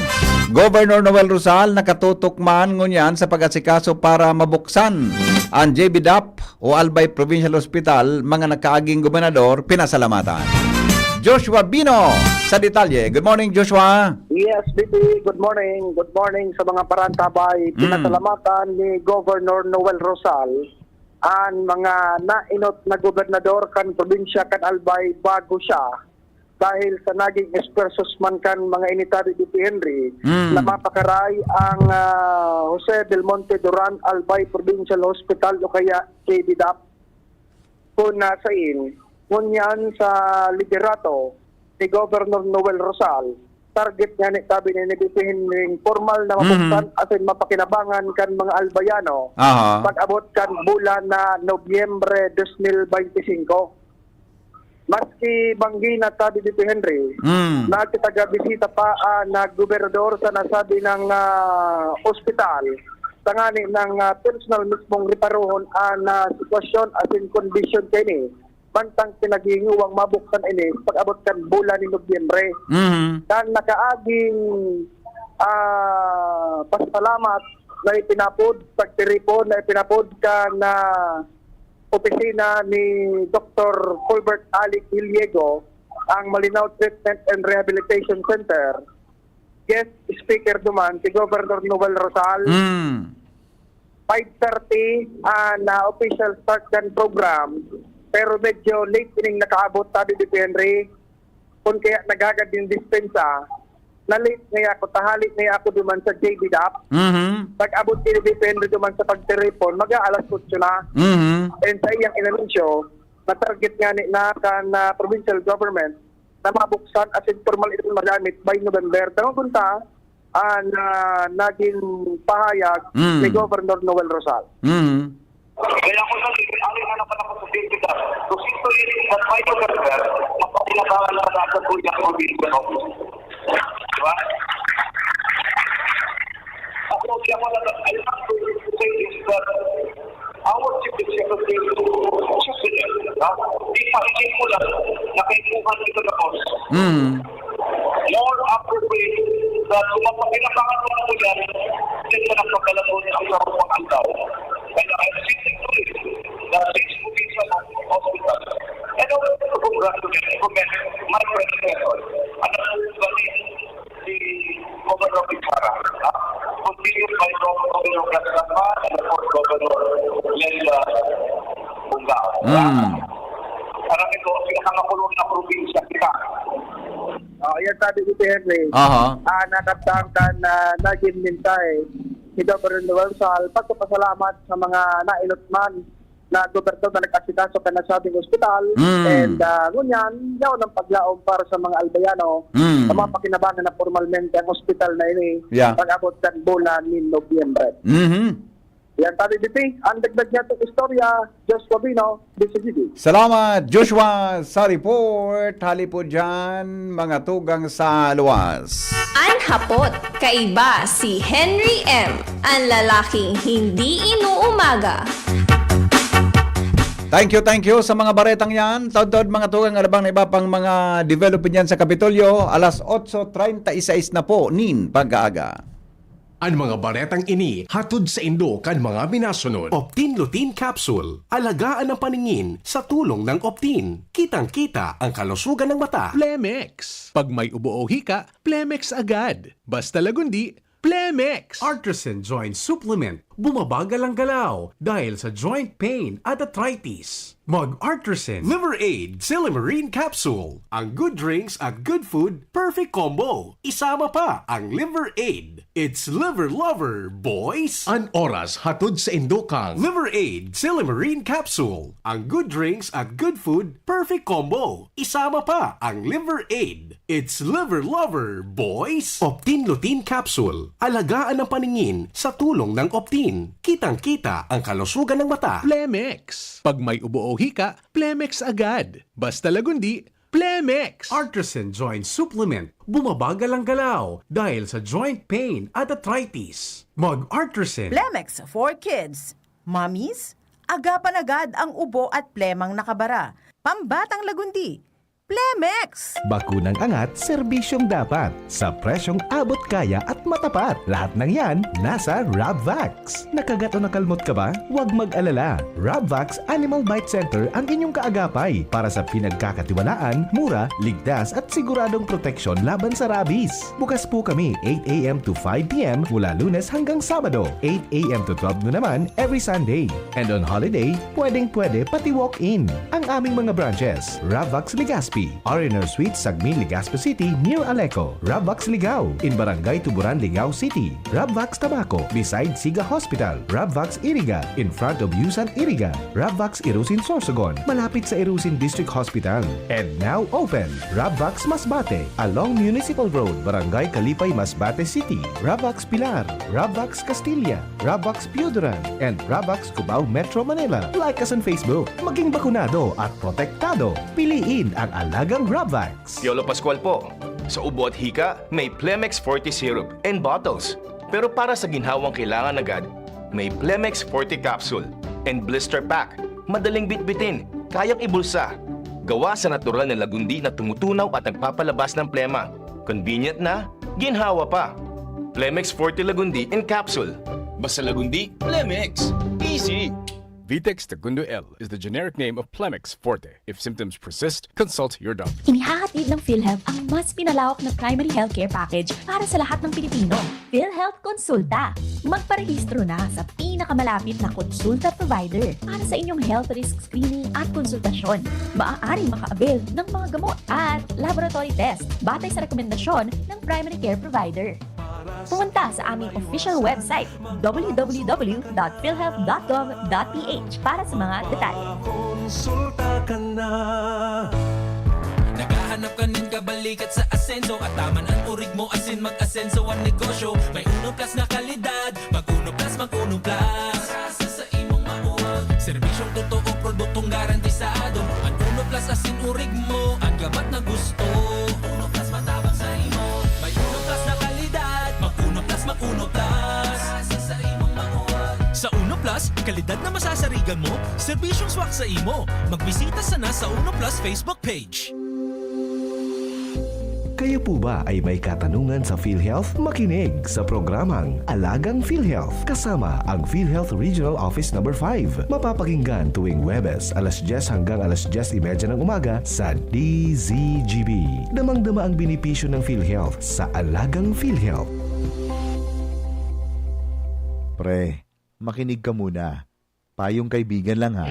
Governor Noel Rosal nakatutok man ngunyan sa pag-asikaso para mabuksan ang J B DAP o Albay Provincial Hospital, mga nakaaging gobernador, pinasalamatan. Joshua Bino sa detalye. Good morning, Joshua. Yes, B P, good morning. Good morning sa mga parantabay. Mm. Pinasalamatan ni Governor Noel Rosal an mga nainot na gobernador kan probinsya kan Albay bago siya dahil sa naging esfuerzos man kan mga ini tabi, B P Henry, Mm. na mapakaray ang ah, Jose Del Monte Duran Albay Provincial Hospital o kaya J B DAP. Kung nasain, ngunyan sa liderato ni Governor Noel Rosal, target nga ni tabi ni B P Henry formal na mabuksan Mhm. asin mapakinabangan kan mga Albayano Aha. pag-abot kan bulan na Nobyembre dos mil bente singko. Maski banggi na tabi dito, Henry, Mm. nagkitaga-bisita pa ang gobernador sa nasabi ng ah, ospital tangani ng ah, personal mismong reparohon ang ah, sitwasyon asin kondisyon kaini, bantang pinaghihinguwang mabuksan ini pag-abot kan bulan ni Nobyembre. Mhm. Kan nakaaging ah, pasalamat na ipinapod, pagtiripon na ipinapod kan ah, opisina ni Doktor Colbert Alic Hiliego, ang Malinao Treatment and Rehabilitation Center. Guest speaker duman si Governor Noel Rosal. Mm. Five thirty ang ah, official start kan program, pero medyo late ining nakaabot, tabi ni Henry. Kung kaya naghagad nin dispensa, na-late ngaya ako, tahali ngaya ako duman sa J B DAP. Mhm. Pag-abot ni Henry duman sa pagtiripon, mag-aalas otso na. Mhm. And sa iyang inanunsyo, na-target nga ni na kan ah, provincial government na mabuksan asin formal ito magamit by November. Tangon kunta, ang ah, naging pahayag Mm. ni Governor Noel Rosal. Mhm. Kaya kung sabi, ano na naman ako sa safety ka? Kung sino yun, that by November, mapapinabangan ka na sa Kuya Provincial Office. Di ba? Ako, di ako na, I have to say this, that our chief executive should be there, ha? Di pa, hindi ko lang, nakipuhan dito na boss. Mhm. More appropriate that kung mapapinabangan mo na mo yan, hindi ka nagpapalabot ang sarong pangandaw. And I think it is that this provincial hospital, and I want to congratulate, commend my predecessor, and ang si Governor Pichara, ha? Continued by Governor Gascapa and of course Governor Leila Bungao. Mm. Alam ito, ang pinakamakulong na probinsya kita. Ah, yan sabi ni Henry. Aha. Ah, nakatang kan ah, naging mensahe ni Governor Noel Rosal, pagpapasalamat sa mga nainot man na gobernador na nag-asikaso kan nasabing ospital. Mm. And ah, ngunyan, yaon ang paglaom para sa mga Albayano Mm. sa mga pakinabangan na formalmente ang ospital na ini Yeah. pag-abot kan bulan ni Nobyembre. Mhm. Yan, Tali D P, ang dagdag niya itong istorya, Joshua Bino, D C G D. Salamat, Joshua, sa report. Hali po dyan, mga tugang sa luwas. An hapot, kaiba si Henry M, an lalaking hindi inuumaga. Thank you, thank you sa mga baretang yan. Taod-taod, mga tugang, alabang na iba pang mga development yan sa Kapitolyo. Alas otso treinta y seis na po nin pag-aaga. An mga baretang ini hatod saindo kan mga minasunod. Optin Lutein Capsule. Alagaan ang paningin sa tulong ng Optin. Kitang-kita ang kalusugan ng mata. Plemex. Pag may ubo o hika, Plemex agad. Basta lagundi, Plemex! Artisan Joint Supplement. bumabagal ang galaw dahil sa joint pain at arthritis. Mag Artresin Liver Aid Silymarin Capsule. Ang good drinks at good food, perfect combo. Isama pa ang Liver Aid. It's Liver Lover, boys! An oras hatod sa indokang Liver Aid Silymarin Capsule. Ang good drinks at good food, perfect combo. Isama pa ang Liver Aid. It's Liver Lover, boys! Optin Lutein Capsule. Alagaan ang paningin sa tulong ng Optin. Kitang-kita ang kalusugan ng mata. Plemex. Pag may ubo o hika, Plemex agad. Basta Lagundi, Plemex. Artresin Joint Supplement. Bumabagal ang galaw dahil sa joint pain at arthritis. Mag Artresin. Plemex for Kids. Mommies, agapan agad ang ubo at plemang nakabara. Pambatang Lagundi, Plemex! Bakunang angat, serbisyong dapat, sa presyong abot kaya at matapat. Lahat ng yan, nasa Rabvax. Nakagat o nakalmot ka ba? Huwag mag-alala. Rabvax Animal Bite Center ang inyong kaagapay para sa pinagkakatiwalaan, mura, ligtas at siguradong proteksyon laban sa rabies. Bukas po kami eight a m to five p m mula Lunes hanggang Sabado, eight a m to twelve noon naman every Sunday. And on holiday, pwedeng-pwede pati walk-in. Ang aming mga branches, Ravvax Legazpi, R and R Suite, Sagmin, Legazpi City, near Aleco, Ravvax Ligao, in Barangay Tuburan, Ligao City, Ravvax Tabaco, beside Siga Hospital, Ravvax Iriga, in front of Yusan Iriga, Ravvax Irusin Sorsogon, malapit sa Irusin District Hospital. And now open, Ravvax Masbate, along Municipal Road, Barangay Kalipay, Masbate City, Ravvax Pilar, Ravvax Castilla, Ravvax Pioduran, and Ravvax Cubao, Metro Manila. Like us on Facebook. Maging bakunado at protektado. Piliin ang alagang Ravvax. Piolo Pascual po. Sa ubo at hika, may Plemex Forte Syrup and bottles. Pero para sa ginhawang kailangan agad, may Plemex Forte Capsule and Blister Pack. Madaling bitbitin, kayang ibulsa. Gawa sa natural na lagundi na tumutunaw at nagpapalabas ng plema. Convenient na, ginhawa pa. Plemex Forte Lagundi in capsule. Basta Lagundi, Plemex. Easy! Vitex Segundo L is the generic name of Plemex Forte. If symptoms persist, consult your doctor. Inihahatid ng PhilHealth ang mas pinalawak na primary healthcare package para sa lahat ng Pilipino. PhilHealth Konsulta. Magparehistro na sa pinakamalapit na konsulta provider para sa inyong health risk screening at konsultasyon. Maaaring maka-avail ng mga gamot at laboratory test batay sa rekomendasyon ng primary care provider. Pumunta sa aming official website, w w w dot philhealth dot gov dot p h, para sa mga detalye. Konsulta ka na. Naghahanap ka nin kabalikat sa asenso, at taman an urig mo asin mag-asenso an negosyo. May Uno Plus na kalidad, mag Uno Plus, mag Uno Plus. Sa imong mauwag. Serbisyong totoo, produktong garantisado. An Uno Plus asin urig mo, an gabat na gusto. Uno Plus matabang sa imo. May Uno Plus na kalidad. Mag Uno Plus, mag Uno Plus. Sa imong mauwag. Sa Uno Plus, kalidad na masasarigan mo, serbisyong swak sa imo. Magbisita sana sa Uno Plus Facebook page. Kayo po ba ay may katanungan sa PhilHealth? Makinig sa programang Alagang PhilHealth kasama ang PhilHealth Regional Office Number five. Mapapakinggan tuwing Huwebes, alas dyes hanggang alas dyes y media ng umaga sa D Z G B. Damang-dama ang benepisyo ng PhilHealth sa Alagang PhilHealth. Pre, makinig ka muna. Payong kaibigan lang, ha.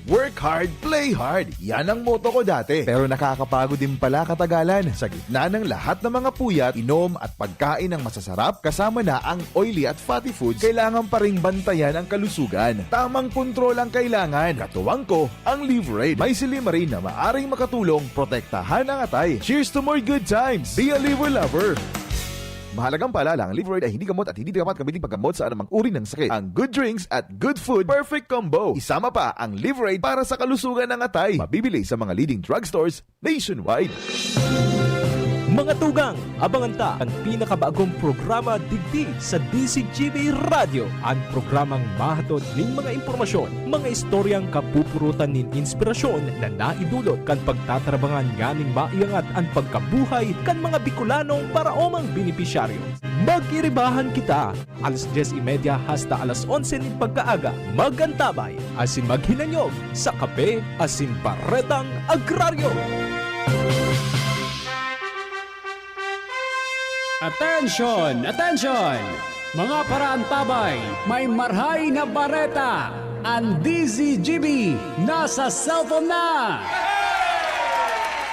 Work hard, play hard. Yan ang motto ko dati. Pero nakakapagod din pala katagalan. Sa gitna ng lahat ng mga puyat, inom at pagkain ng masasarap, kasama na ang oily at fatty foods, kailangan pa ring bantayan ang kalusugan. Tamang kontrol ang kailangan. Katuwang ko, ang Liverade. May silymarin na maaring makatulong protektahan ang atay. Cheers to more good times! Be a Liver Lover! Mahalagang paalala, ang Liverade ay hindi gamot at hindi dapat gamitin paggamot sa anumang uri ng sakit. Ang good drinks at good food, perfect combo. Isama pa ang Liverade para sa kalusugan ng atay. Mabibili sa mga leading drugstores nationwide. Mga tugang, abangan ta an pinakabagong programa digdi sa D Z G B Radyo, an programang mahatod nin mga impormasyon, mga istoryang kapupurutan nin inspirasyon na naidulot kan pagtatarabangan nganing maiangat an pagkabuhay kan mga Bicolanong paraomang benepisyaryo. Mag-iribahan kita, alas dyes y media hasta alas onse nin pagkaaga. Mag-antabay asin maghinanyog sa Kape asin Baretang Agraryo. Attention! Attention! Mga paraantabay, may marhay na bareta! An D Z G B nasa cellphone na!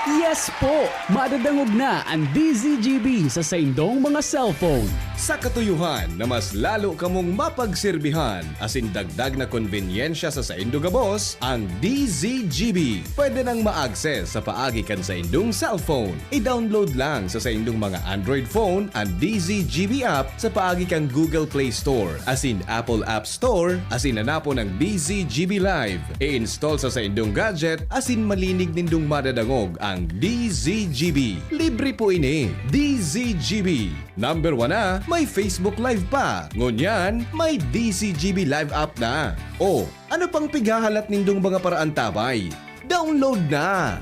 Yes po! Madadangog na an D Z G B sa saindong mga cellphone. Sa katuyohan na mas lalo kamong mapagserbihan asin dagdag na konbenyensya sa saindo gabos, ang D Z G B pwede nang ma-access sa paagi kan saindong cellphone. I-download lang sa saindong mga Android phone an D Z G B app sa paagi kan Google Play Store asin Apple App Store asin hanapon ang D Z G B Live. I-install sa saindong gadget asin malinig nindong madadangog ang D Z G B. Libre po ini. D Z G B. Number one na, may Facebook Live pa. Ngunyan, may D Z G B Live app na. O, ano pang pighahalat nindong mga paraantabay? Download na!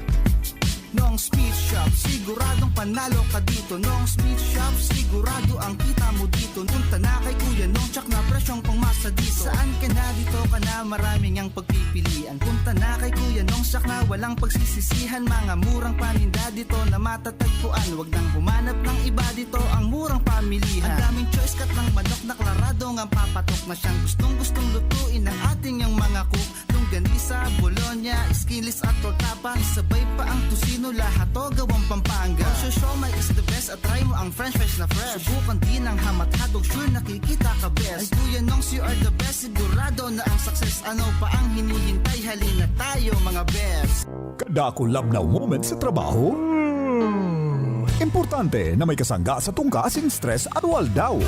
Nong Speed Shop, siguradong panalo ka dito. Nong Speed Shop, sigurado ang kita mo dito. Punta na kay Kuya Nong, tsak na presyong pangmasa dito. Saan ka na, dito ka na, marami ngang pagpipilian. Punta na kay Kuya Nong, tsak na walang pagsisisihan. Mga murang paninda dito na matatagpuan. Wag nang humanap ng iba, dito ang murang pamilihan. Ang daming choice, cut ng manok na klarado ngang papatok na siyang gustong-gustong lutuin ng ating yang mga cook. Longganisa, bologna, skinless at tortapa. Isabay pa ang tocino, lahat to gawang Pampanga. Ang siomai is the best at try mo ang french fries na fresh. Subukan din ang hamat hotdog, sure nakikita ka best. Ay Kuya Nongs, you are the best, sigurado na ang success. Ano pa ang hinihintay? Halina tayo mga best. Kada ako love now moment sa trabaho? Hmm. Importante na may kasangga sa tungka asin stress aroaldaw.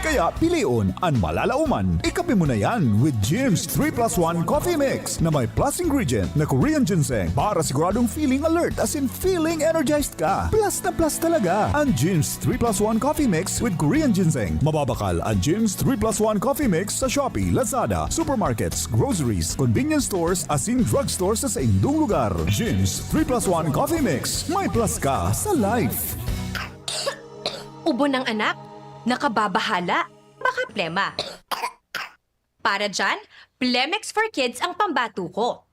Kaya pilion an malalaoman. Ikape mo na yan with Jim's three plus one Coffee Mix na may plus ingredient na Korean ginseng para siguradong feeling alert asin feeling energized ka. Plus na plus talaga an Jim's three plus one Coffee Mix with Korean ginseng. Mababakal an Jim's three plus one Coffee Mix sa Shopee, Lazada, supermarkets, groceries, convenience stores, asin drugstore sa saindong lugar. Jim's three plus one Coffee Mix. May plus ka sa life. Ubo ng anak? Nakababahala? Baka plema. Para dyan, Plemex for Kids ang pambato ko.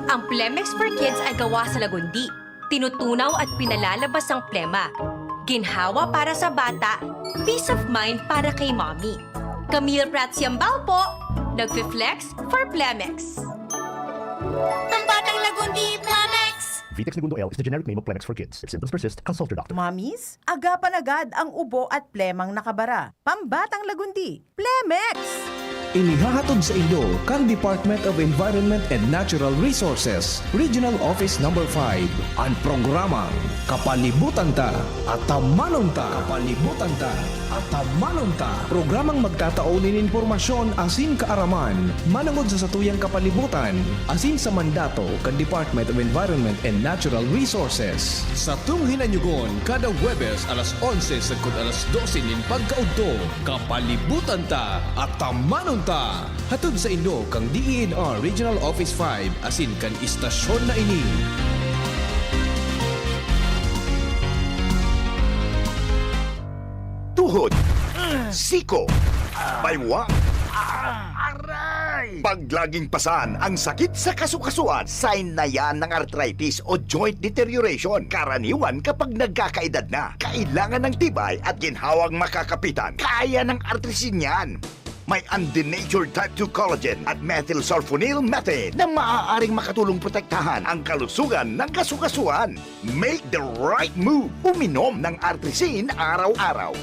Ang Plemex for Kids ay gawa sa lagundi. Tinutunaw at pinalalabas ang plema. Ginhawa para sa bata, peace of mind para kay mommy. Camille Prats Yambao po, nagfi-flex for Plemex. Pambatang lagundi, Plemex! Vitex Negundo L is the generic name of Plemex for Kids. If symptoms persist, consult your doctor. Mommies, agapan agad ang ubo at plemang nakabara. Pambatang lagundi, Plemex! Inihahatod saindo kan Department of Environment and Natural Resources, Regional Office Number five, an programang Kapalibutan Ta, Atamanon Ta. Kapalibutan Ta, Atamanon Ta. Programang magtatao nin impormasyon asin kaaraman manongod sa satuyang kapalibutan asin sa mandato kan Department of Environment and Natural Resources. Satong hinanyugon kada Huwebes alas onse sagkod alas dose nin pagkaudto. Kapalibutan Ta, Atamanon Ta! Hatod saindo kan D E N R Regional Office five asin kan istasyon na ini. Tuhod, siko, baywang, aray! Pag laging pasan ang sakit sa kasukasuan, sign na yan ng arthritis o joint deterioration. Karaniwan kapag nagkakaedad na, kailangan ng tibay at ginhawang makakapitan. Kaya ng Artrisin yan. May undenatured type two collagen at methylsulfonyl methane na maaaring makatulong protektahan ang kalusugan ng kasukasuan. Make the right move. Uminom ng Artrisin araw-araw.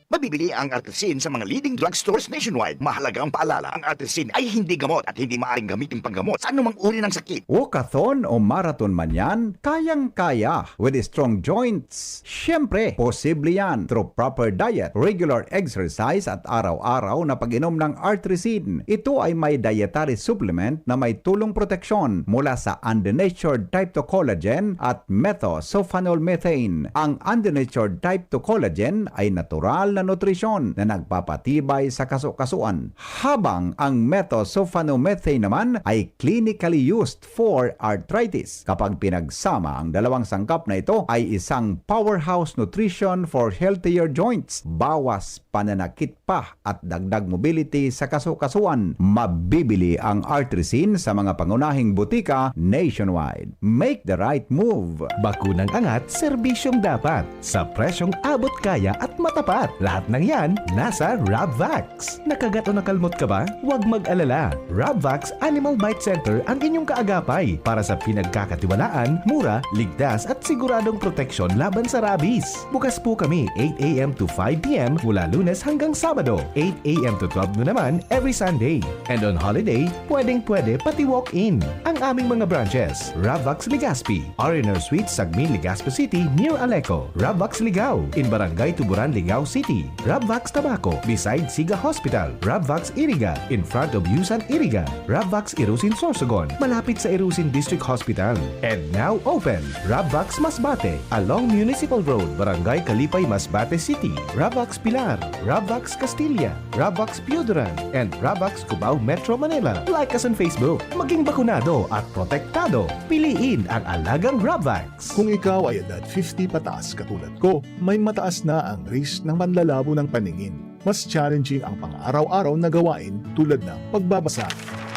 Mabibili ang Artrisin sa mga leading drugstores nationwide. Mahalagang paalala, ang Artrisin ay hindi gamot at hindi maaaring gamitin panggamot sa anumang uri ng sakit. Walkathon o marathon man yan, kayang-kaya. With strong joints, siyempre, posible yan through proper diet, regular exercise at araw-araw na pag-inom ng Artrisin. Ito ay may dietary supplement na may tulong proteksyon mula sa undenatured type two collagen at methylsulfonyl methane. Ang undenatured type two collagen ay natural na nutrisyon na nagpapatibay sa kasukasuan, habang ang methylsulfonyl methane naman ay clinically used for arthritis. Kapag pinagsama ang dalawang sangkap na ito, ay isang powerhouse nutrition for healthier joints. Bawas pananakit pa at dagdag mobility sa kasukasuan. Mabibili ang Artrisin sa mga pangunahing butika nationwide. Make the right move! Bakunang angat, serbisyong dapat, sa presyong abot kaya at matapat. Lahat ng yan nasa Rabvax. Nakagat o nakalmot ka ba? Huwag mag-alala. Rabvax Animal Bite Center ang inyong kaagapay para sa pinagkakatiwalaan, mura, ligtas at siguradong proteksyon laban sa rabies. Bukas po kami eight a m to five p m mula Lunes hanggang Sabado, eight a m to twelve noon naman every Sunday. And on holiday, pwedeng-pwede pati walk-in. Ang aming mga branches, Rabvax Legazpi, R and R Suite, Sagmin, Legazpi City, near Aleco, Rabvax Ligao, in Barangay Tuburan, Ligao City, Rabvax Tabaco, beside Siga Hospital, Rabvax Iriga, in front of Yusan Iriga, Rabvax Irusin Sorsogon, malapit sa Irusin District Hospital. And now open, Rabvax Masbate, along Municipal Road, Barangay Kalipay, Masbate City, Rabvax Pilar, Rabvax Castilla, Rabvax Pioduran, and Rabvax Cubao, Metro Manila. Like us on Facebook. Maging bakunado at protektado. Piliin ang alagang Rabvax. Kung ikaw ay edad fifty pataas katulad ko, may mataas na ang risk ng manlalabo ng paningin. Mas challenging ang pang-araw-araw na gawain tulad ng pagbabasa,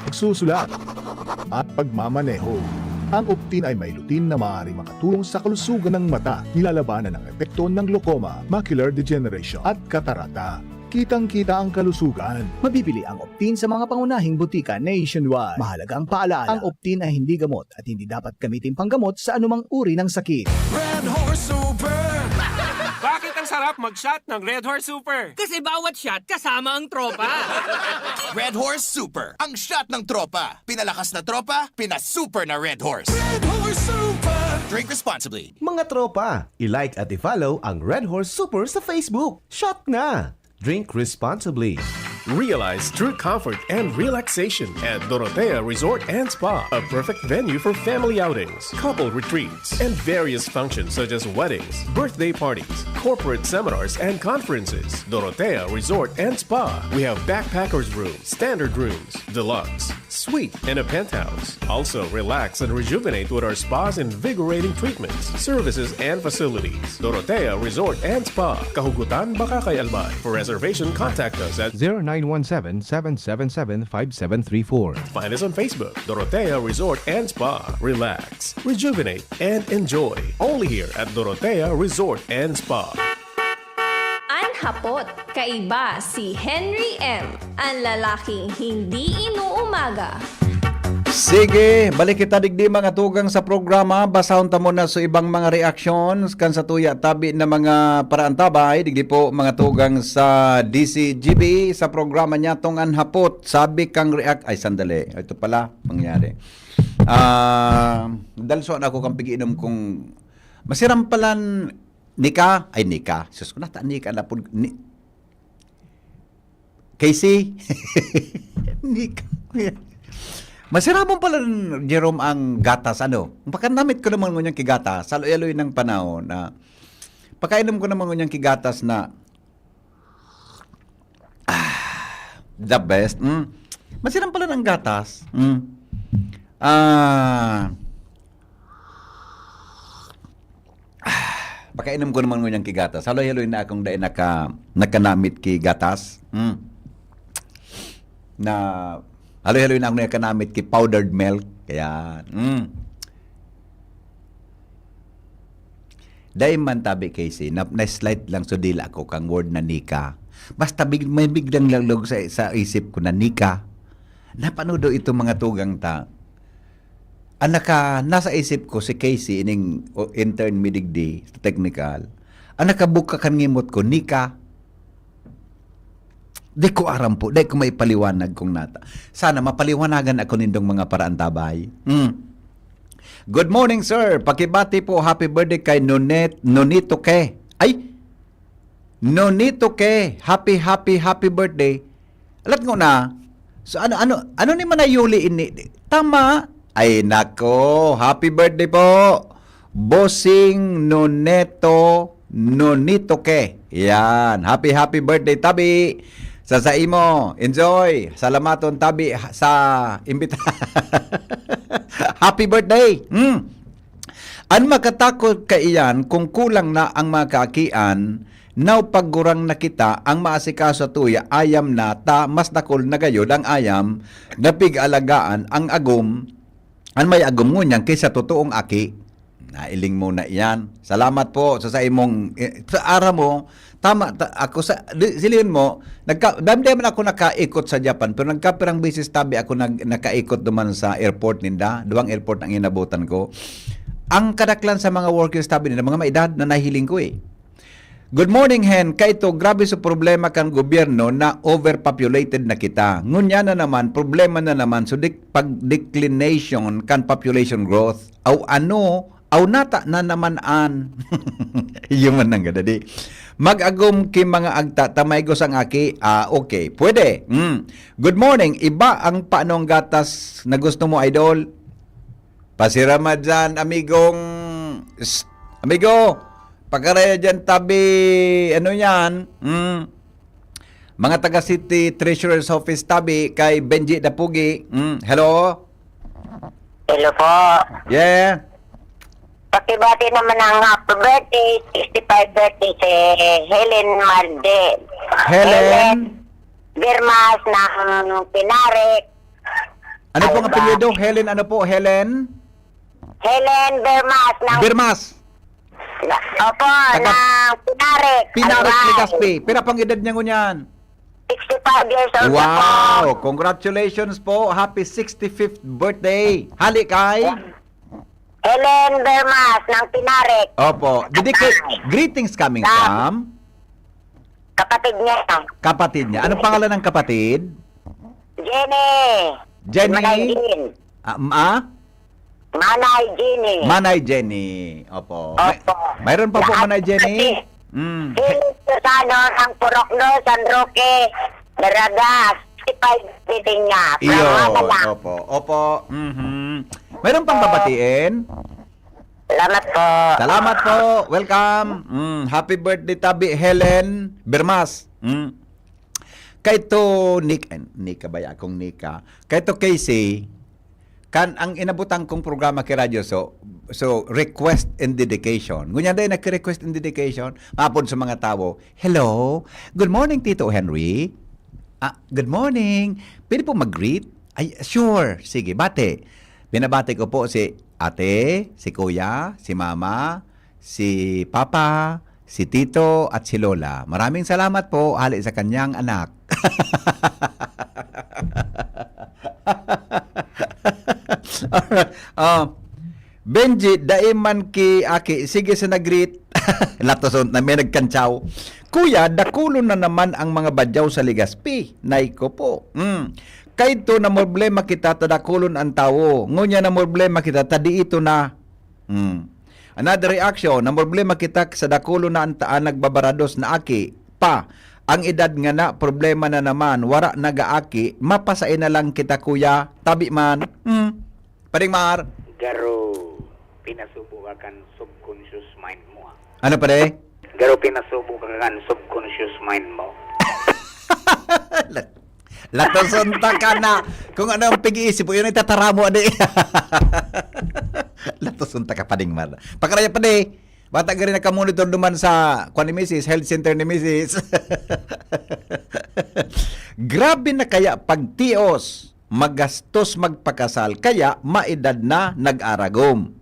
pagsusulat, at pagmamaneho. Ang Optin ay may lutein na maaaring makatulong sa kalusugan ng mata, nilalabanan ang epekto ng glaucoma, macular degeneration, at katarata. Kitang-kita ang kalusugan. Mabibili ang Optin sa mga pangunahing butika nationwide. Mahalaga ang paalaala. Ang Optin ay hindi gamot at hindi dapat gamitin panggamot sa anumang uri ng sakit. Red Horse Super! Bakit ang sarap mag-shot ng Red Horse Super? Kasi bawat shot kasama ang tropa. Red Horse Super, ang shot ng tropa. Pinalakas na tropa, pinasuper na Red Horse. Red Horse Super! Drink responsibly. Mga tropa, i-like at i-follow ang Red Horse Super sa Facebook. Shot na! Drink responsibly. Realize true comfort and relaxation at Dorotea Resort and Spa, a perfect venue for family outings, couple retreats, and various functions such as weddings, birthday parties, corporate seminars, and conferences. Dorotea Resort and Spa. We have backpackers room, standard rooms, deluxe, suite, and a penthouse. Also, relax and rejuvenate with our spa's invigorating treatments, services, and facilities. Dorotea Resort and Spa, Kahugutan, Bacacay, Albay. For reservation, contact us at zero nine one seven, seven seven seven, five seven three four. Find us on Facebook, Dorotea Resort and Spa. Relax, rejuvenate, and enjoy. Only here at Dorotea Resort and Spa. An hapot, kaiba si Henry M, an lalaking hindi inuumaga. Sige, balik kita digdi, mga tugang, sa programa. Basahon ta muna sa ibang mga reactions kan sa tuya tabi na mga paraantabay. Digdi po, mga tugang, sa D C G B, sa programa niya tong An Hapot. Sabi kang react-, ay, sandali. Ito pala, mangyari. Ah, dalso na ako kang pigiinom kong masirampalan Nika, ay, Nika. Sus ko, nata Nika na pud. Ni-, Casey? Nika. Masiramon pala, Jerome, ang gatas, ano? Pakanamit ko naman ngunyan ki gatas, sa aloy-aloy ng panahon na pakainom ko naman ngunyan ki gatas na Ah, the best. Mm. Masiram pala ng gatas. Mm. Ah, ah, pakainom ko naman ngunyan ki gatas. Haloy-haloy na akong dai naka, nakanamit ki gatas. Mm. Na, haloy-haloy na akong nakanamit ki powdered milk. Kaya, mm. Dai man tabi, Casey, na, na-slight lang sa dila ko kang word na nika. Basta big-, may biglang laglog sa, sa isip ko na nika. Napano daw itong mga tugang ta? Ang naka-, nasa isip ko si Casey, ining, o, intern mi digdi sa technical. Ang nakabuka kan ngimot ko, nika. Di ko aram po, di ko maipaliwanag kung nata. Sana mapaliwanagan ako nindong mga paraantabay. Mm. Good morning, sir. Pakibati po, happy birthday kay Nonet-, Nonito Ke. Ay, Nonito Ke, happy, happy, happy birthday. Alat ngona. So, ano, ano, ano ni Manay Yuli ini? Tama. Ay, nako. Happy birthday po, Bossing Noneto, Nonito Ke. Yan. Happy, happy birthday, tabi. Sa, sa imo. Enjoy. Salamaton, tabi, ha-, sa imbita-, Happy birthday. Hmm. An makatakot kaiyan kung kulang na ang mga kaakian, now paggurang na kita, ang maasikaso tuya, ayam na ta, mas dakul na gayod ang ayam na pig-alagaan ang agom, an may agom ngunyan kaysa totoong aki. Nailing mo na iyan. Salamat po sa, sa imong, eh, sa ara mo, tama, ta-, ako sa, di, silihon mo, nagka-, dam-, di man ako nakaikot sa Japan, pero nagkapirang beses tabi ako nag-, nakaikot duman sa airport ninda, duwang airport ang inabutan ko. Ang kadaklan sa mga workers tabi ninda, mga maedad na nahiling ko eh. Good morning, Hen. Kaito, grabe sa problema kan gobyerno na overpopulated na kita. Ngunya na naman, problema na naman so dik-, pag-declination kan population growth. Aw ano, aw nata na naman an. Iyo man ang gadadi. Mag-agom ki mga agta, ta maigos ang aki. Ah, okay. Pwede. Mm. Good morning. Iba ang paanong gatas na gusto mo, idol? Pasirama dyan, amigong, s-, amigo, pakaraya dyan, tabi, ano yan? Mm. Mga taga City Treasurer's Office, tabi, kay Benji Dapugi. Mm. Hello? Hello po. Yeah. Pakibati naman ang happy birthday, sixty-five birthday si Helen Marde. Helen? Birmas ng Pinarik. Ano pong Alba. Apelyido? Helen, ano po? Helen? Helen Birmas ng Birmas. Opo, Taga ng Pinarik. Pinarik, Albay. Legazpi. Pira pang edad niya ngunyan? Sixty-five years old Wow! ako. Congratulations po. Happy sixty-fifth birthday. Hali kay? Helen Birmas ng Pinarik. Opo. Didi kay, Albay. Greetings coming Ah. from? Kapatid niya. Kapatid niya. Anong pangalan ng kapatid? Jenny. Jenny? Manay Jean. Ah, m-, ah? Manay Jenny. Manay Jenny. Opo. May-, Opo. mayroon pa po, Lahat Manay Jenny? kasi, Mm. Philip Susano ng Purokno, San Roque, Daraga, sixty-five reading niya. From Iyo, Manila. opo. Opo. Mhm. Mayroon pang Eh. babatiin? Salamat po. Salamat po. Welcome. Mm, happy birthday, Tabi Helen Bermas. Mm. Kaito, Nick, eh, Nika ba ya? Kung Nika. Kaito, Casey, kan ang inabutan kong programa ki Radyo So, so, request and dedication. Ngunyan dai nagki-request and dedication, mapod sa mga tawo, "Hello, good morning, Tito Henry." "Ah, good morning. Pwede po mag-greet?" "Ay, sure. Sige, bati." Binabati ko po si ate, si kuya, si mama, si papa, si tito, at si lola. Maraming salamat po, hali sa kanyang anak. Alright. Oh. Benji, dai man ki aki. Sige sa nag-greet. Latoson na may nagkantsaw. "Kuya, dakulon na naman ang mga badyaw sa Legazpi." Nay ko po. Mm. "Kaito na problema kita ta dakulon ang tawo. Ngunya na problema kita ta di ito na." Mm. Another reaction, "Na problema kita sa dakulon na ang ta-, ang nagbabarados na aki pa. Ang edad nga na, problema na naman. Wara nagaaki, mapasai na lang kita, kuya. Tabi man." Mm. Pading Mar. Garo, pinasubo ka kan subconscious mind mo, ah. Ano, pare? Garo, pinasubo ka kan subconscious mind mo. La-, latoson ta ka na. Kung ano ang pag-iisip mo, yun ang itatara mo, adi. Latoson ta ka, Pading Mar. Pakaraya, padi. Bata gari nakamonitor duman sa, kwan ni misis, health center ni misis. Grabe na kaya pagtios. Magastos magpakasal, kaya maedad na nag-aragom.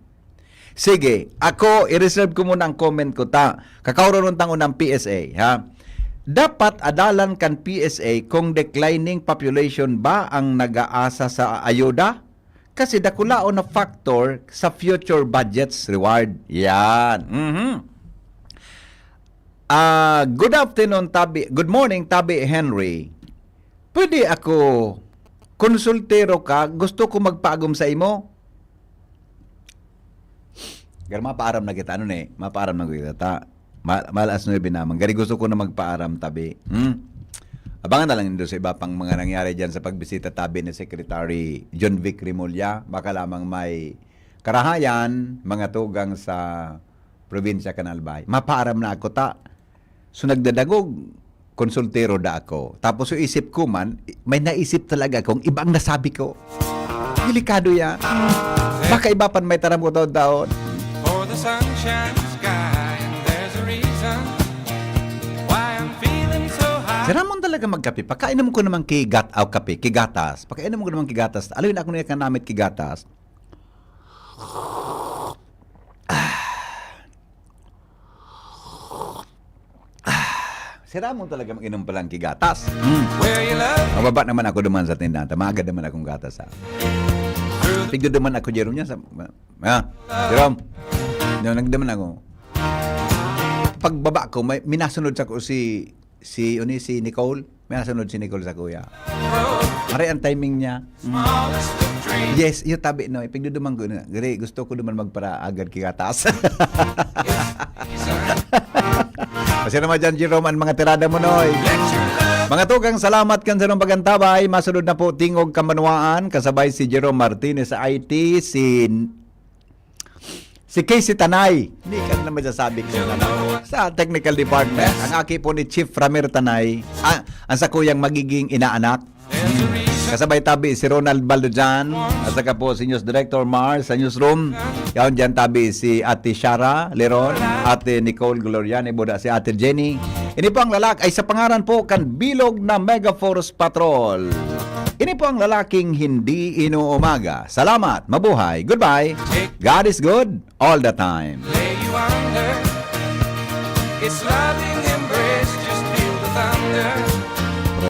Sige, ako, i-reserve ko muna ang comment ko ta. Kakauronon tang unang P S A, ha? Dapat adalan kan P S A kung declining population ba ang nag-aasa sa ayuda? Kasi dakulaon na factor sa future budget's reward. Yan. Mhm. Ah, good afternoon, Tabi. Good morning, Tabi Henry. Pwede ako, konsultero ka, gusto ko magpaagom sa imo? Gar, mapaaram na kita, ano ni? Mapaaram na kita, ta. Ma-, malas nuebe naman. Gari gusto ko na magpaaram, Tabi. Hmm? Abangan na lang nindo sa iba pang mga nangyari dyan sa pagbisita, Tabi, ni Secretary John Vic Remulla. Baka lamang may karahayan, mga tugang sa probinsya kan Albay. Mapaaram na ako, ta. So, nagdadangog, konsultero da ako. Tapos, yung isip ko man, may naisip talaga kung iba ang nasabi ko. Delikado yan. Baka iba pan may taram ko taon-taon. For the sunshine sky, and there's a reason why I'm feeling so high. Sira mo talaga magkape. Pakainom ko naman ki gat-, aw, kape, ki gatas. Pakainom ko naman ki gatas. Alawin ako na yung kanamit ki gatas. Sira mo talaga mag-inom palang ki gatas. Hmm. Mababa naman ako duman sa tindahan. Tamagad naman akong gatas, ha. Tigdo duman ako, Jerome, niya sa... Ah, Jerome. No, nagdaman ako. Pagbaba ko, may minasunod sa ko si, si, uni, si Nicole. Minasunod si Nicole sa kuya. Pare ang timing niya. Mm. Yes, yung tabi, no, ipigduduman ko na. Gari, gusto ko naman magparaagad ki gatas. Kasi naman dyan, Jerome, ang mga tirada mo, noy. Mga tugang, salamat kan sarong pagantabay. Masunod na po, Tingog Kamanuaan, kasabay si Jerome Martinez sa I T, si si Casey Tanay. Hindi ka na masasabi ko na. Sa technical department, ang aki po ni Chief Ramir Tanay, ah, ang sakuyang magiging inaanak. Kasabay tabi si Ronald Baldojan, at saka po si News Director Mars sa newsroom. Yaon dyan tabi si Ate Shara Leron, Ate Nicole Gloriani, buda si Ate Jenny. Ini po ang lalak ay sa pangaran po kan Bilog na Mega Force Patrol. Ini po ang lalaking hindi inuumaga. Salamat, mabuhay, goodbye. God is good all the time. Lay you under. It's loving him